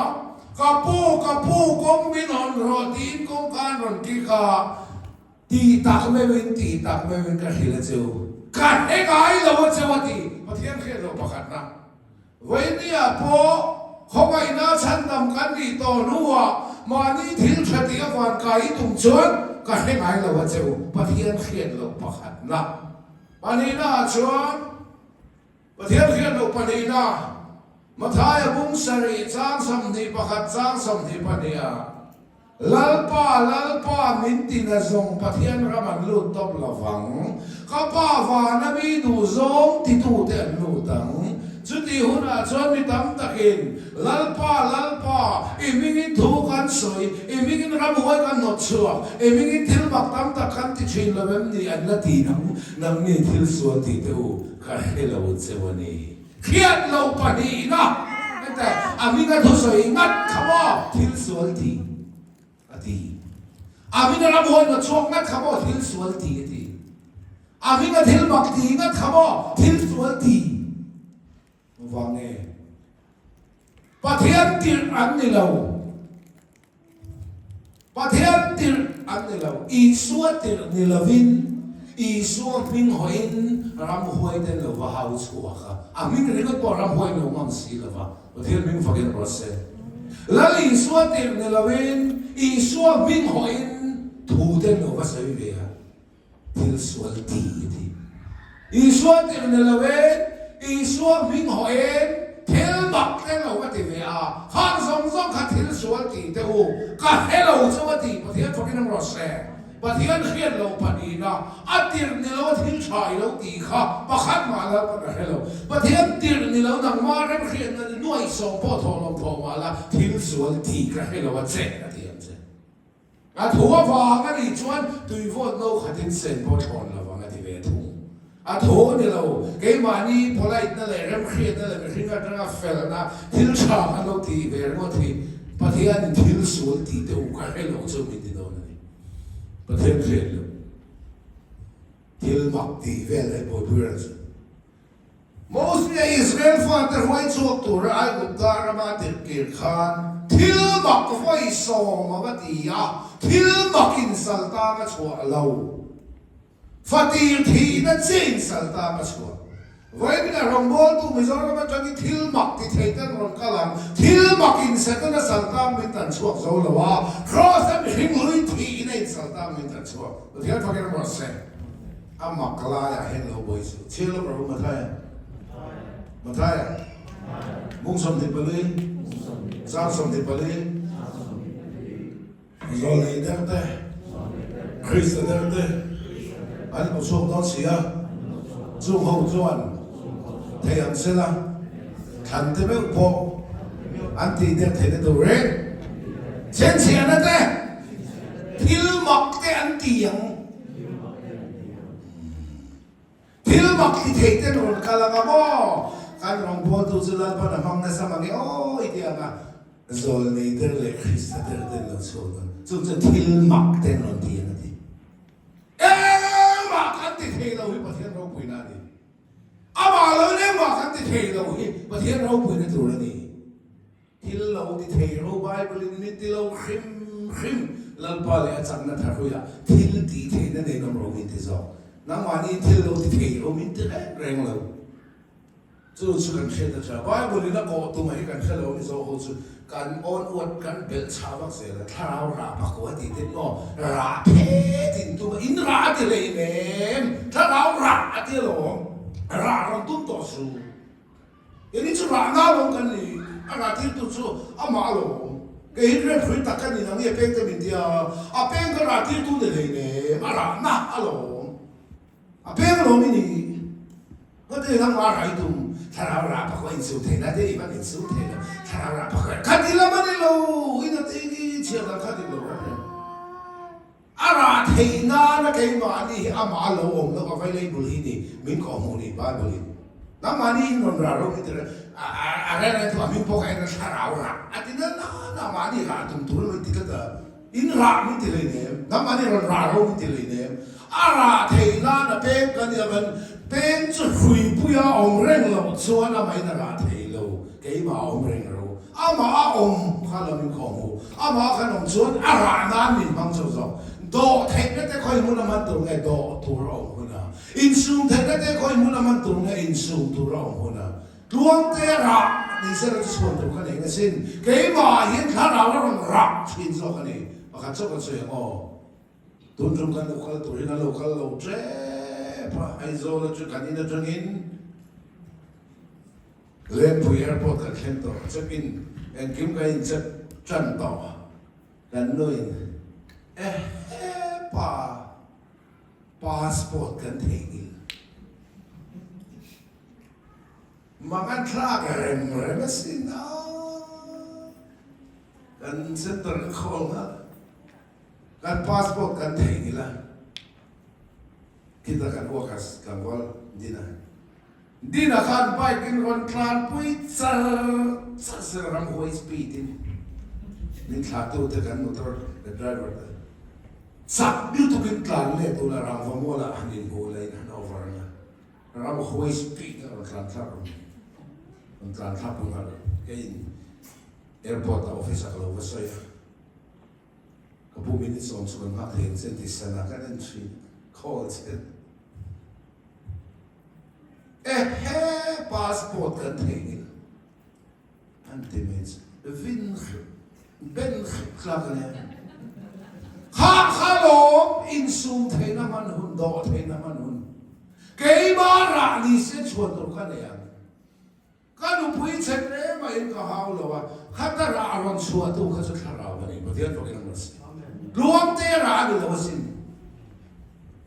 Ka pu, ka pu, kawng min hawn rawh tiin kawngka an rawn kik a, tih tak meuhin, tih tak meuhin ka hrilh a cheu, ka hre ngai lo a cheu a ti, Pathian hriat lo pakhatna. Vawinia pawh khawngaihna chhandam kan nih tawh hnuah mahni thil tha tih a van kai i tum chuan ka hre ngai lo a cheu, Pathian hriat lo pakhatna. Pahnihnaah chuan. Pathian hriat loh pahnihna, Mathaia bung sarih chang 21 chang 22 ah, Lalpa, Lalpa min ti na zawng Pathian ram an lut tawp lovang, ka Pa vana mi duh zawng titute an lut ang. Chutih hunah chuan mi tam takin, Lalpa, Lalpa, i hmingin thu kan sawi, i hmingin ramhuai kan hnawt chhuak, i hmingin thil mak tam tak kan ti thin lo em ni an la ti ang, nangni thil sual ti teh u. Ka hre lo cheu a ni. Hriat lo pahnihna hete a hminga thusawi ngat kha maw thil sual ti a ti. A hminga ramhuai hnawt chhuak ngat kha maw thil sual ti a ti. A hminga thil mak ti ngat kha maw thil sual ti vang nge Pathian tirh an ni lo. Pathian tirh an ni lo, Isua tirh ni lovin, Isua hming hawiin ramhuai ten lo va hau chhuak a, a hming ringawt pawh ramhuai lo ngam si lo va, Pathian hming fakin rawh se. Lal Isua tirh ni lovin, Isua hming hawiin thu ten lo va sawi ve a. Thil sual ti a ti. Isua tirh ni lo in, Isua hming hawh in thil mak thleng lo ka ti ve a, khang zawng zawng kha thil sual ti teh u, ka hre lo chu a ti, Pathian fakin awm rawh se. Pathian hriat loh pahnihna, a tirh ni lo a thil tha i lo tih kha pakhat mah Lalpa ka hre lo. Pathian tirh ni lo nangmah remhriatna ni nuaihsawm pawh thawh lawm thawh mah la, thil sual ti ka hre lo a che a ti ang che. A thu avang a nih chuan tuivawt no khatin sen pawh thlawn lo vang a ti ve thung. A thu ni lo, keimahni polite-na leh remhriatna leh mihring atanga felna thil tha kan lo tih ve ringawt hi Pathianin thil sual tih te u ka hre lo chu min ti dawn a ni. Pathian hriat loh thil mak tih vel hi buaipui reng chu. Mosia Israel fate hruai chhuak tura Aigupta rama tirhkir khan thil mak vawi sawm a va ti a, thil mak insaltang a chhuah lo. Fatir thihna chiah insaltang a chhuah. Vawiin a rawngbawltu Mizoram atangin thil mak ti thei ten rawn kal ang, thil mak in Setana saltang min tan chhuak zo lo a, Kraws a mihring hlui thihna insaltang min tan chhuak. Pathian fakin rawh se. A mak laiah hian lo buai suh. Chhiar lo Prabhu Mathaia. Mathaia. Bung 24. Chang 24. Zawlnei der te, Krista der te an lo chhuak dawn si a. Chung ho chuan thei ang sela thlan te meuh pawh an tih der theihna turin chhenchhiahna te, thil mak te an ti ang. Thil mak ti thei ten rawn kal anga maw? Kan rawngbawltu chu Lalpan a hmang nasa mange aw i ti anga Zawlnei der leh Krista der ten lo chhuak dawn. Chu chu thil mak ten rawn ti ang a ti. Engmah kan ti thei lo hi Pathian ropuina a ni. Amah lo in engmah kan ti thei lo hi Pathian ropuina tur a ni. Thil lo ti thei ro Bible in min ti lo hrim hrim Lalpa leh a chakna thar huiah thil tih theihna nei nawm ro min ti zawk. Nangmahni in thil lo ti thei ro min ti reng reng lo. Chu chu kan hriat a tha. Bible in a kawh tumah hi kan hre lo ni zawk ho chu kan awn uat kan belh chhah vak zel a, thlarau rah bak aw a ti te maw rah phet in tum a in rah a ti hlei nem thlarau rah a ti alawm rah rawn tum tawh su. Keini chu rahna lawm kan ni, a rah tirtu chu amah a lawm. Kei hi rem hrui tak ka ni nang i a peng te min tia, a peng ka rah tirtu ni hlei nem, a rahna a lawm. A peng lawm i ni. Ngati nangmah a rah i tum, thlarau rah pakua insum theihna te i van insum thei lo, thlarau rah pakua kha ti lam a ni lo, i na te hi chhiar dan kha dik lo reng reng. A rah theih nana keimahni hi amah a lo awm loh available hi ni min kawh hmuh ni Bible in. Nangmahni in rawn rah rawh min ti reng a reng reng thu a hming pawh ka en a thlarau rah a ti na nana mahni rah tum tur min ti tlat a in rah min ti hlei nem nangmahni rawn rah rawh min ti hlei nem a rah theih nana peng ka nia van peng chu hruipuia awm reng loh chuan amahin a rah thei lo keimah a awm reng ro Amah a awm kha lo min khawh hmu. Amah khan awm chuan a rah nan min hmang chauh zawk. Dawh theihna te khawi hmun a hman tur nge dawh tur a awm hun a? Insum theihna te khawi hmun a hman tur nge insum tur a awm hun a? Tluangte rah ni se la chu chhuan tur kha nei nge sin. Keimah hian thlarau a rawn rah thin zawk a ni. Pakhat chauh kan sawi ang aw. Tun tum kan lo kal tur hi kan lo kal lo tep a, Aizawl aṭang kan in aṭangin Lengpui Airport kan thleng tawh, check in engkim kan in check ṭan tawh, kan nuin ehe pa passport kan theihnghilh. Mangan thlak rem rem asin a, kan center ka call nghal. Kan passport kan theihnghilh a, khita kan workers tlangval Dina Dina khan bike in rawn tlanpui char char sela ramhuai speed in min thlahtu te kan motor driver te chak lutuk in tlan let ula rangva mual ah han inhmu la in han over ang a, ramhuai speed a rawn tlan thlak rawn rawn tlan thlak pui nghal keiin airport ah office ah ka lo va sawi a. Ka pu pu minute sawm chu kan nghak thei ang che ti sana kan en thin call che. Ehe passport kan theihnghilh an ti mai chu vin hrep ben hrep tlak a nia. Kha kha lawm insum theihna hman hun dawh theihna hman hun keimah rah ni se chhuan tur ka nei ang. Ka nupui chhe hle maiin ka hau lo a, khata rah a rawn chhuahtu kha chu thlarau a ni, Pathian fakin a rawn si. Tluangte rah a ni lo asin.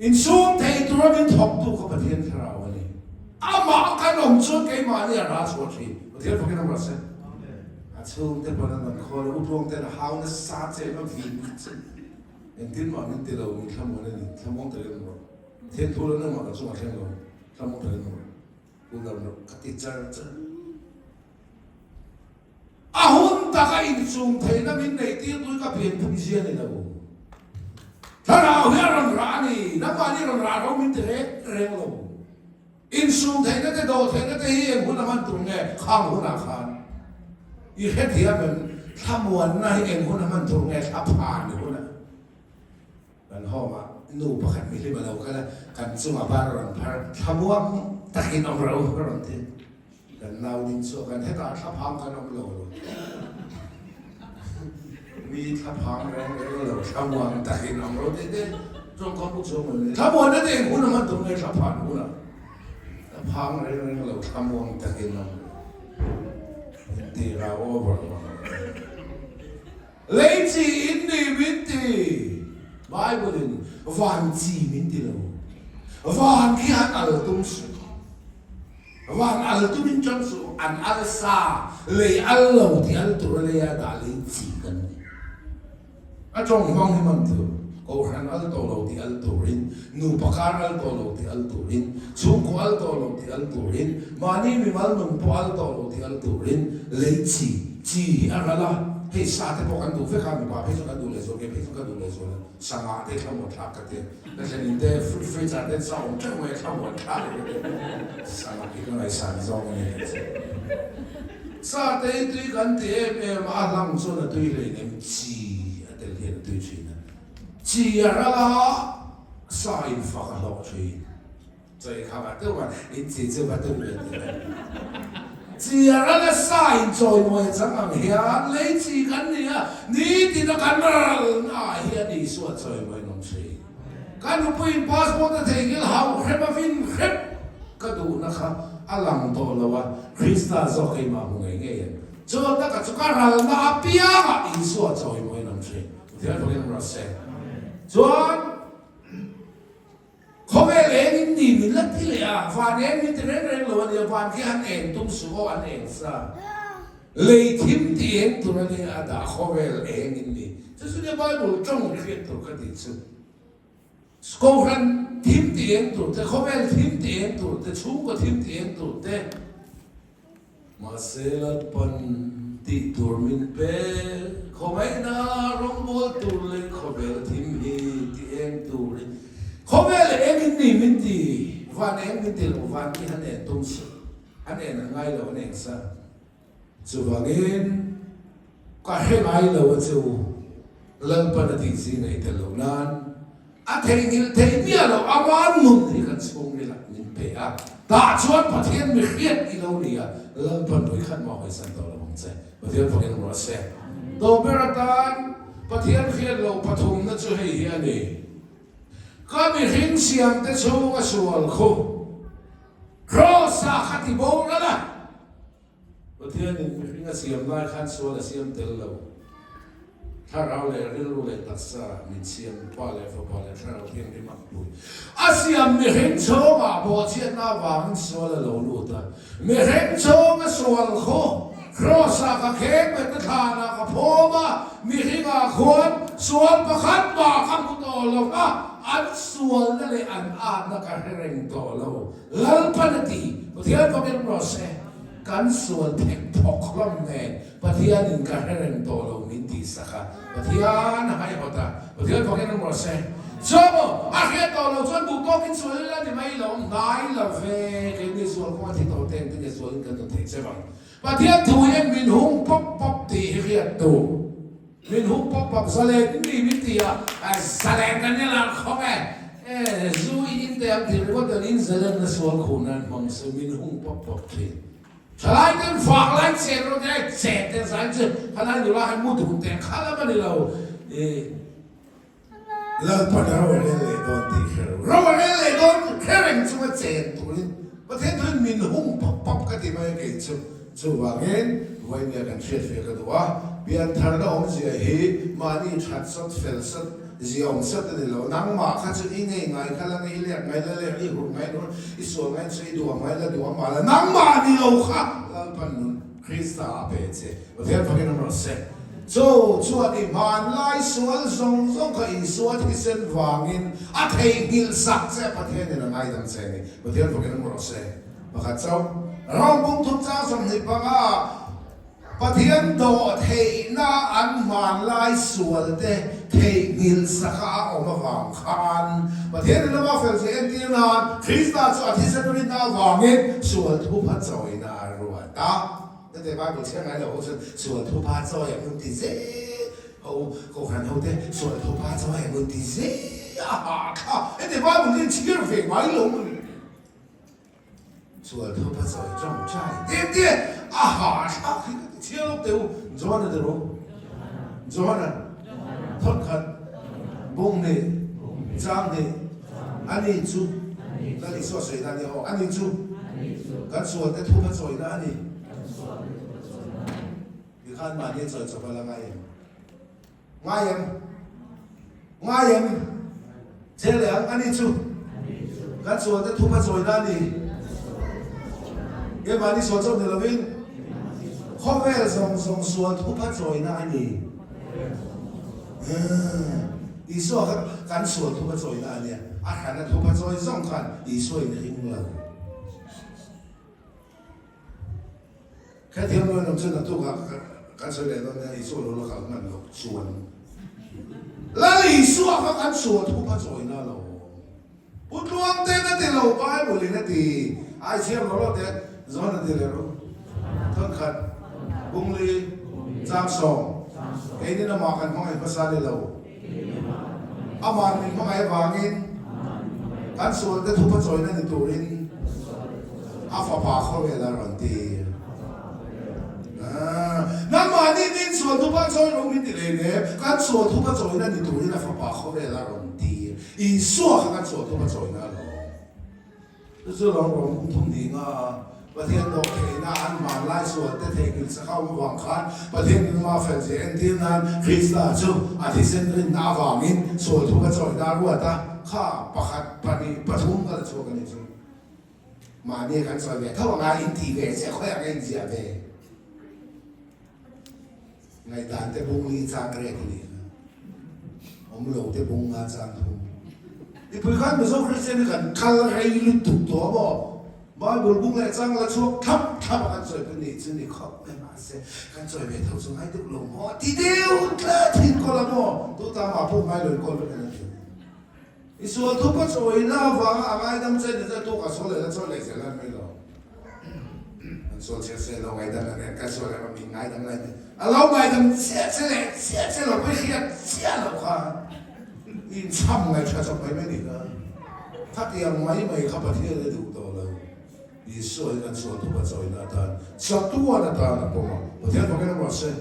Insum thei tura min thawktu kha Pathian thlarau a ni. Amah kan awm chuan keimahni a rah chhuah thin, Pathian fakin a rawn si. A chhungte pawn an rawn khawl a, U Tluangte'n a hau nasa che em a vin che. Engtin mah min ti lo, min thlamuan a ni, thlamuang takin awm rawh. Pathian thu lo nangmah ka chungah thleng lo, thlamuang takin awm rawh. Pu Lalrawk ka ti char char. A hun taka inchung theihna min neih tir tui ka pianpui zia ni lo. Thlarau hi a rawn rah a ni, nangmahni rawn rah ro min ti reng reng lo. Insum theihna te dawh theihna te hi eng hun a hman tur nge khang hunah khan i hrethiam em? Thlamuanna hi eng hun a hman tur nge thla phan hunah? Kan home ah nu pakhat mihlim a lo kal a, kan chungah bar a rawn phar, thlamuang takin awm ro a rawn ti. Kan nau ding chu kan hetah thlaphang kan awm lo lo. Mi thlaphang reng reng lo thlamuang takin awm ro tih te tawngkam pawh chu a ngawi mai. Thlamuan a deng hun a hman tur nge thlaphan hun a thlaphang reng reng lo thlamuang takin awm ro. Intira over lo. Lei chi in ni min ti, Bible in van chi min ti lo. Van khi han al tum suh. Van al tum in chang suh, an al sa, lei al lo ti al tur a lei a dah lei chi kan ni. A tawng hmang hi man tur, Kohhran al tawh lo ti al turin, nupa kar al tawh lo ti al turin, chhungkaw al tawh lo ti al turin, mahni mimal nun pawh al tawh lo ti al turin lei chi, chi hi a ral a, hei sa te pawh kan duh vek a, mipa phei chuan kan duh lehzual, kei phei chuan ka duh lehzual a, sangah te thlamuan thlak ka ti a, ka thlenin te fridge ah ten sa awm teuh mai a thlamuan thlak ka ti a, sangah hi ka ngaihsan zawng a ni ka ti. Sa te hi tui kan ti em em a, a hlang chuan a tui hleinem chi a tel hian a tui thin a, chi a ral a, sa in fak a hlawk thin. Chawi kha va deuh a, in chi chu va deuh ve tih a. Chi a ral a sa in chawimawi a chang ang hian lei chi kan ni a, nitin a kan ral na ah hian Isua chawimawi an awm thin. Ka nupui in passport a theihnghilh hauh hrep a vin hrep ka duhna kha a lang tawh lo a, Krista zawk keimah hmu ngei ngei ang. Chuan taka chu ka ralna apiangah Isua chawimawi an awm thin. Pathian fakin an rawh se. Chuan. Khawvel eng in ni min la ti leh a, van eng min ti reng reng lo a nia, van khi an eng tum suh aw an eng sa. Lei thim ti eng tur a nia a dah khawvel eng in ni. Chu chu nia Bible tawng hriat tur ka tih chu. Kohhran thim ti eng tur te, khawvel thim ti eng tur te, chhungkaw thim ti eng tur te. Mahse Lalpan tih tur min pe, khawngaihnaa rawngbawl tur leh khawvel thim hi ti eng turin khawvel eng in ni min ti, van eng min ti lo, van hi han en tum suh, han en a ngai lo an eng sa. Chuvangin ka hre ngai lo a che u, Lalpan a tih zing ei tel loh nan a theihnghilh thei miah lo, ama nun hi kan chhungril ah min pe a, tah chuan Pathian mi hriat i lo ni a, Lalpan ui khat mah hawisan tawh lo ang che, Pathian fakin ruah se. Tawper atan Pathian hriat loh pathumna chu hei hi a ni, Ka mihring siamte chhunga sual khu Kraws-ah kha ti boral a, Pathianin mihring a siam lai khan sual a siam tel lo. Thlarau leh rilru leh taksa min siam, Pa leh Fapa leh Thlarau Thianghlim ang pui. A siam mihring chhawngah bawhchhiatna avangin sual a lo lut a. Mihring chhawnga sual khu Kraws-ah ka kheng bet a thlanah ka phawm a, mihringah khuan sual pakhat mah ka hmu tawh lo va, an sualna leh an atna ka hre reng tawh lo. Lalpan a ti, Pathian fakin rawh se, kan sual thek thawk hlawm nen Pathianin ka hre reng tawh lo min tih sak a, Pathian a haihawt a, Pathian fakin rawh se. Chuan maw, a hriat tawh lo chuan duh tawkin sual ila ni mai lo, hnai lo ve, keini sual kawng a thi tawh te engtin nge sualin kan nun theih che vang. Pathian thu hian min hung pawp pawp tih hi hriat tur. Min hung pawp pawp zalen mi min ti a, zalen kan ni lar khawp e, e zu in in teh ang tih ringawt dan in zalen na sual khuh nan hmang se min hung pawp pawp thin. Thalai ten vang lai chen rawh te ai chen te zain chu thalai nula hai mu dun teh kha lam a ni lo i Lalpan ro a rel leh dawn tih hre lo. Ro a rel leh dawn hre reng chunga chen turin Pathian thuin min hung pap pap ka ti mai a kei chu. Chuvangin vawinia kan hriat ve ka duh a, piantharna awmzia hi mahni that sat fel sat zia awm sat a ni lo. Nangmah kha chu i ngei ngai kha la ngei lek ngai la lek, i hur ngai hur, i sual ngai chu i duam ngai la duam mah la nangmah ni lo kha Lalpan nun Krista a pe che. Pathian fakin awm rawh se. Chu chuan i hmanlai sual zawng zawng kha Isua thisen vangin a theihnghilh sak che Pathianin a ngaidam che a ni. Pathian fakin awm rawh se. Pakhat chauh. Ram bungthum chang 25 Pathian dawh theihna an hmanlai sual te theihnghilh saka a awm avang khan Pathianin ama fel zia entir nan Krista chu a thisen rinna avangin sual thupha chawina a ruat a. Hete Bible chhiar ngai lo ho chuan sual thupa chawi ang un ti zel ho, Kohhran ho te sual thupa chawi ang un ti zel a hah kha. Hete Bible hi an chhiar ve ngai lo maw ni? Sual thupa chawi tawngtai te te a hah thlak hi ka ti chhiar lawk teh u. Johana te rawh. Johana thawnkhat bung nih chang nih ani chu Lal Isua sawi na a ni aw, ani chu kan sualte thupa chawina a ni. Tikhan mahni a chawi chawp a la ngai em? Ngai em? Ngai em? Che leh ang, ani chu kan sualte thupa chawina a ni. Keimahni sual chauh ni lovin khawvel zawng zawng sual thupa chawina a ni. Isua kha kan sual thupa chawina a nia, a hrana thupa chawi zawng khan Isua in ring lo. Khethiam lo in awm chu naktukah kan sawi leh dawn nia, Isua lo la kal hman lo chuan Lal Isua kha kan sual thupa chawina lo awm. Pu Tluangten a ti lo, Bible in a ti. Ai chhiar lo lo teh, John a ti leh ru. Thawnkhat, Bungli, Changsawm, keinin amah kan hmangaih hmasa ni lo. Ama'n min hmangaih avangin kan sualte thupa chawina ni turin a fapa khawvel a rawn ti. Nangmahni nin sual thupa chawi lo min ti leh leh, kan sual thupa chawina ni turin a fapa khawvel a rawn ti. Isua kha kan sual thupa chawina a lawm. Chu chu lawm rawng kum thum ni nga a Pathian dawh theihna an hmanlai sualte theihnghilh sak a awm avang khan Pathian nunma fel zia entir nan Krista chu a thisen rinna avangin sual thupa chawina a ruat a, kha pakhat, pahnih, pathum ka la chhuak a nih chu. Mahni kan chawi ve tho anga in tih ve chiah khawiah ka inziah ve. Ngaihdan te bung li chang rek a nih kha. Awm lo te bung nga chang thung. Mipui khan Mizo Kristian hi kan kal rei lutuk tawh a maw? Bible bung leh chang la chhuak thlap thlap a kan chawi pawh nih chu ni khawp mai mahse kan chawi ve tho chu ngai deuh lo maw? Ti deuh tlat thin kawl a maw? Tuta mah pawh ngai lo in kawl vek an ti. I sual thupa chawina avanga a ngaidam che ni chuan tukah sual leh la chawi leh zel an mai lo. An sual chhiar se lo ngaidam an en, kan sual erawh min ngaidam lai ni. A lo ngaidam chiah che leh chiah che lo pawh i hriat chiah loh kha i inchham ngaihṭha chawp mai mai ni kha. Khatiang mai mai kha Pathian a duh tawh lo. Isua hi kan sual thupa chawina atan, chatuan atan a pawm a. Pathian fakin a ruah se.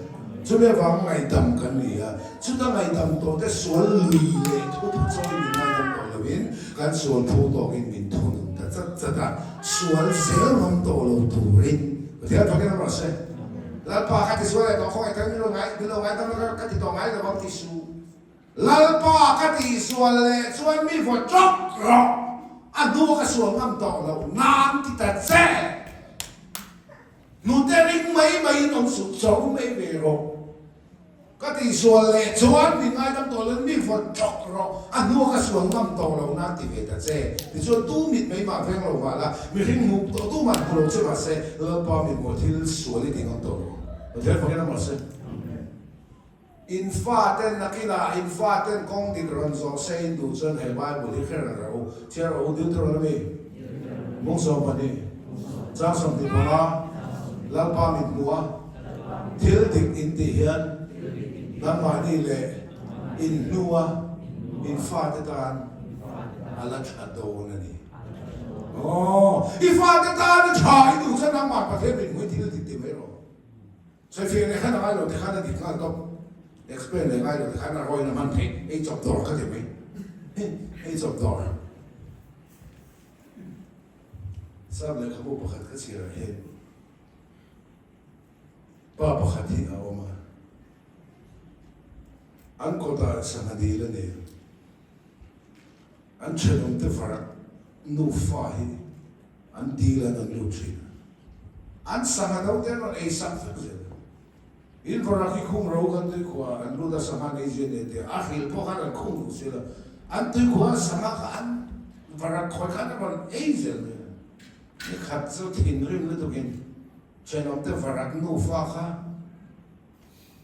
Chumi avang ngaihdam kan ni a, chuta ngaihdam tawh te sual lui leh thupa chawi min ngaidam tawh loin kan sual phu tawkin min thunun ta chat chat a, sual zel ngam tawh lo turin Pathian fakin a ruah se. Lalpa ka ti sual leh tawh khawngaih takin min lo ngai, min lo ngaidam la ka ti tawh ngai lo ang ti suh. Lalpa ka tih sual leh chuan mi vaw tawk rawh, a hnu ka sual ngam tawh loh nan ti ta che. Hnute ring mai mai in awm suh, chawr mai ve rawh. Ka tih sual leh chuan mi ngaidam tawh loin mi vaw tawk rawh, a hnu ka sual ngam tawh loh nan ti ve ta che. Tichuan tu mit mai mah veng lo mah la, mihring hmuh tawh tu mah hmu lo che mah se, Lalpa mit hmuh thil sual i ti ngam tawh lo. Pathian fakin a mah se. In faten nakinah in faten kawng dik rawn zawh se in duh chuan he Bible hi hre reng rawh u. Chhiar rawh u Deuteronomy mung 12 chang 25 Lalpa mit hmuh a thil dik in tih hian. Nangmahni leh in hnua in fate tan a la tha dawn a ni. Aw, i fate tan a tha i duh chuan nangmah Pathian min hmuin thil dik ti mai rawh. Sawifiah leh khan a ngai lo ti khan a dik nghal tawp. Explain leh ngai lo ti khan a rawin a hman theih. Ei chawp dawr ka ti mai. Ei chawp dawr. Sap lehkhabu pakhat ka chhiar ah hian pa pakhat hi a awm a. An kawtah sangha dil a nei a. An thenawmte varak nufa hi an dil an an lut thin a. An sangha no te an rawn ei sak vek zel a. In varak hi khung ro kan tuikhua an lut a sangha nei zia nei tia a hril pawh khan an khung duh si lo. An tuikhua a sangha kha an varak khawi khan a rawn ei zel mai a. Nikhat chu thinrim lutukin thenawmte varak nufa kha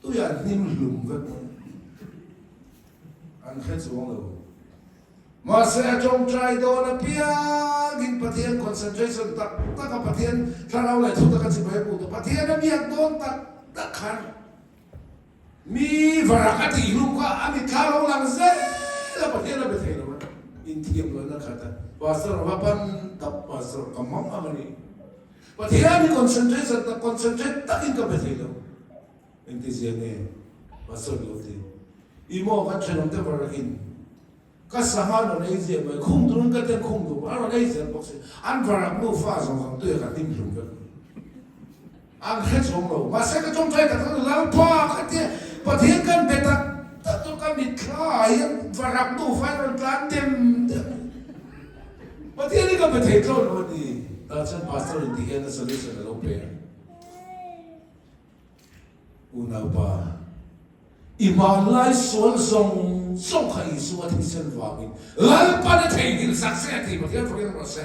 tuiah an hnim hlum vek mai. An hre chuang lo. Mahse a tawngtai dawn apiangin Pathian concentration tak tak a Pathian thlarau leh thu taka chibai a hmuh tawh. Pathian a biak dawn tak tak khan mi varak a tih hlum kha a mitthla lo lang zel a Pathian a be thei lo a inthiam lohna khat a Pastor va pan tak Pastor ka mang ang a ni. Pathian hi concentration tak concentrate takin ka be thei lo. Engtizia nge Pastor lo ti? I maw kan thenawm te varakin ka sangha rawn ei ziah mai, khung turin ka ten khung duh a rawn ei zel bawk si. An varak nufa zawng zawng tuia ka hnim hlum vek mai. An hre chuang lo. Mahse ka tawngtai tak tak Lalpa ka tia Pathian kan be tak tak chu ka mitthla ah hian varak nufa in rawn tlan dem dem. Pathian hi ka be thei tlawn lo a ni. Tah chuan Pastor in ti hian a solution a lo pe a. Unaupa, i hmanlai sual zawng zawng kha Isua thisen vangin Lalpan a theihnghilh sak se a ti, Pathian fakin rawh se.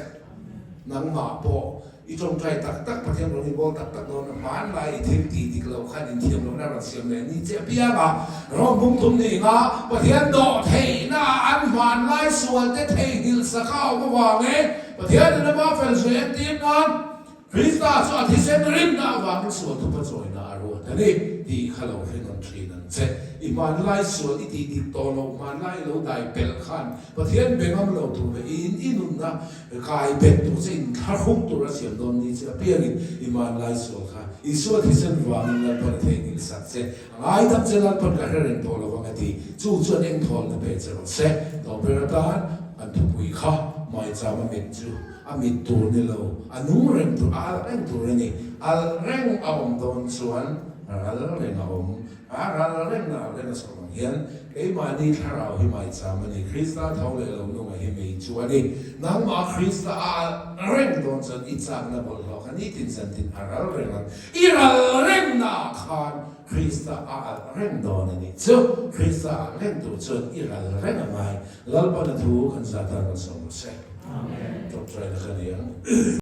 Nangmah pawh i tawngtai tak tak Pathian rawn i bawl tak tak dawn a, hmanlai i thil tih dik loh khan inthiam lohna rawn siam leh ni che apiang a, rawng bum tum ni nga Pathian dawh theihna ah an hmanlai sualte theihnghilh sak a awm avangin Pathian in ama fel zui entir nan Krista chu a thisen rinna avangin sual thupa chawina a ruat a ni tih kha lo hre nawn thin ang che. I hmanlai sual i tih dik tawh loh, hmanlai i lo dai pelh khan Pathian be ngam lo tur leh i in i nunna kai bet tur che in thlahrung tur a siam dawn ni che apiangin i hmanlai sual kha Isua thisen vangin Lalpan a theihnghilh sak che. A ngaidam che Lalpan ka hre reng tawh lo vang a ti. Chu chuan engthawlna pe che rawh se. Tawhber atan an thupui kha maicham a mit chu. A mit tur ni lo, a nung reng tur, a alh reng tur a ni. Alh reng a awm dawn chuan ral reng a awm. A ral reng na alh reng a chhuah vang hian keimahni thlarau hi maicham a ni. Krista tho leh lo nunga hi mei chu a ni. Nangmah Krista a alh reng dawn chuan i chakna bawlhhlawh kha nitin zantin a ral reng ang. I ral reng naah khan Krista a alh reng dawn a nih chu. Krista a alh reng tur chuan i ral reng a ngai. Lalpana thu kan zah tan kan sawm rawh se. Amen. Tawngtaina ka nei ang.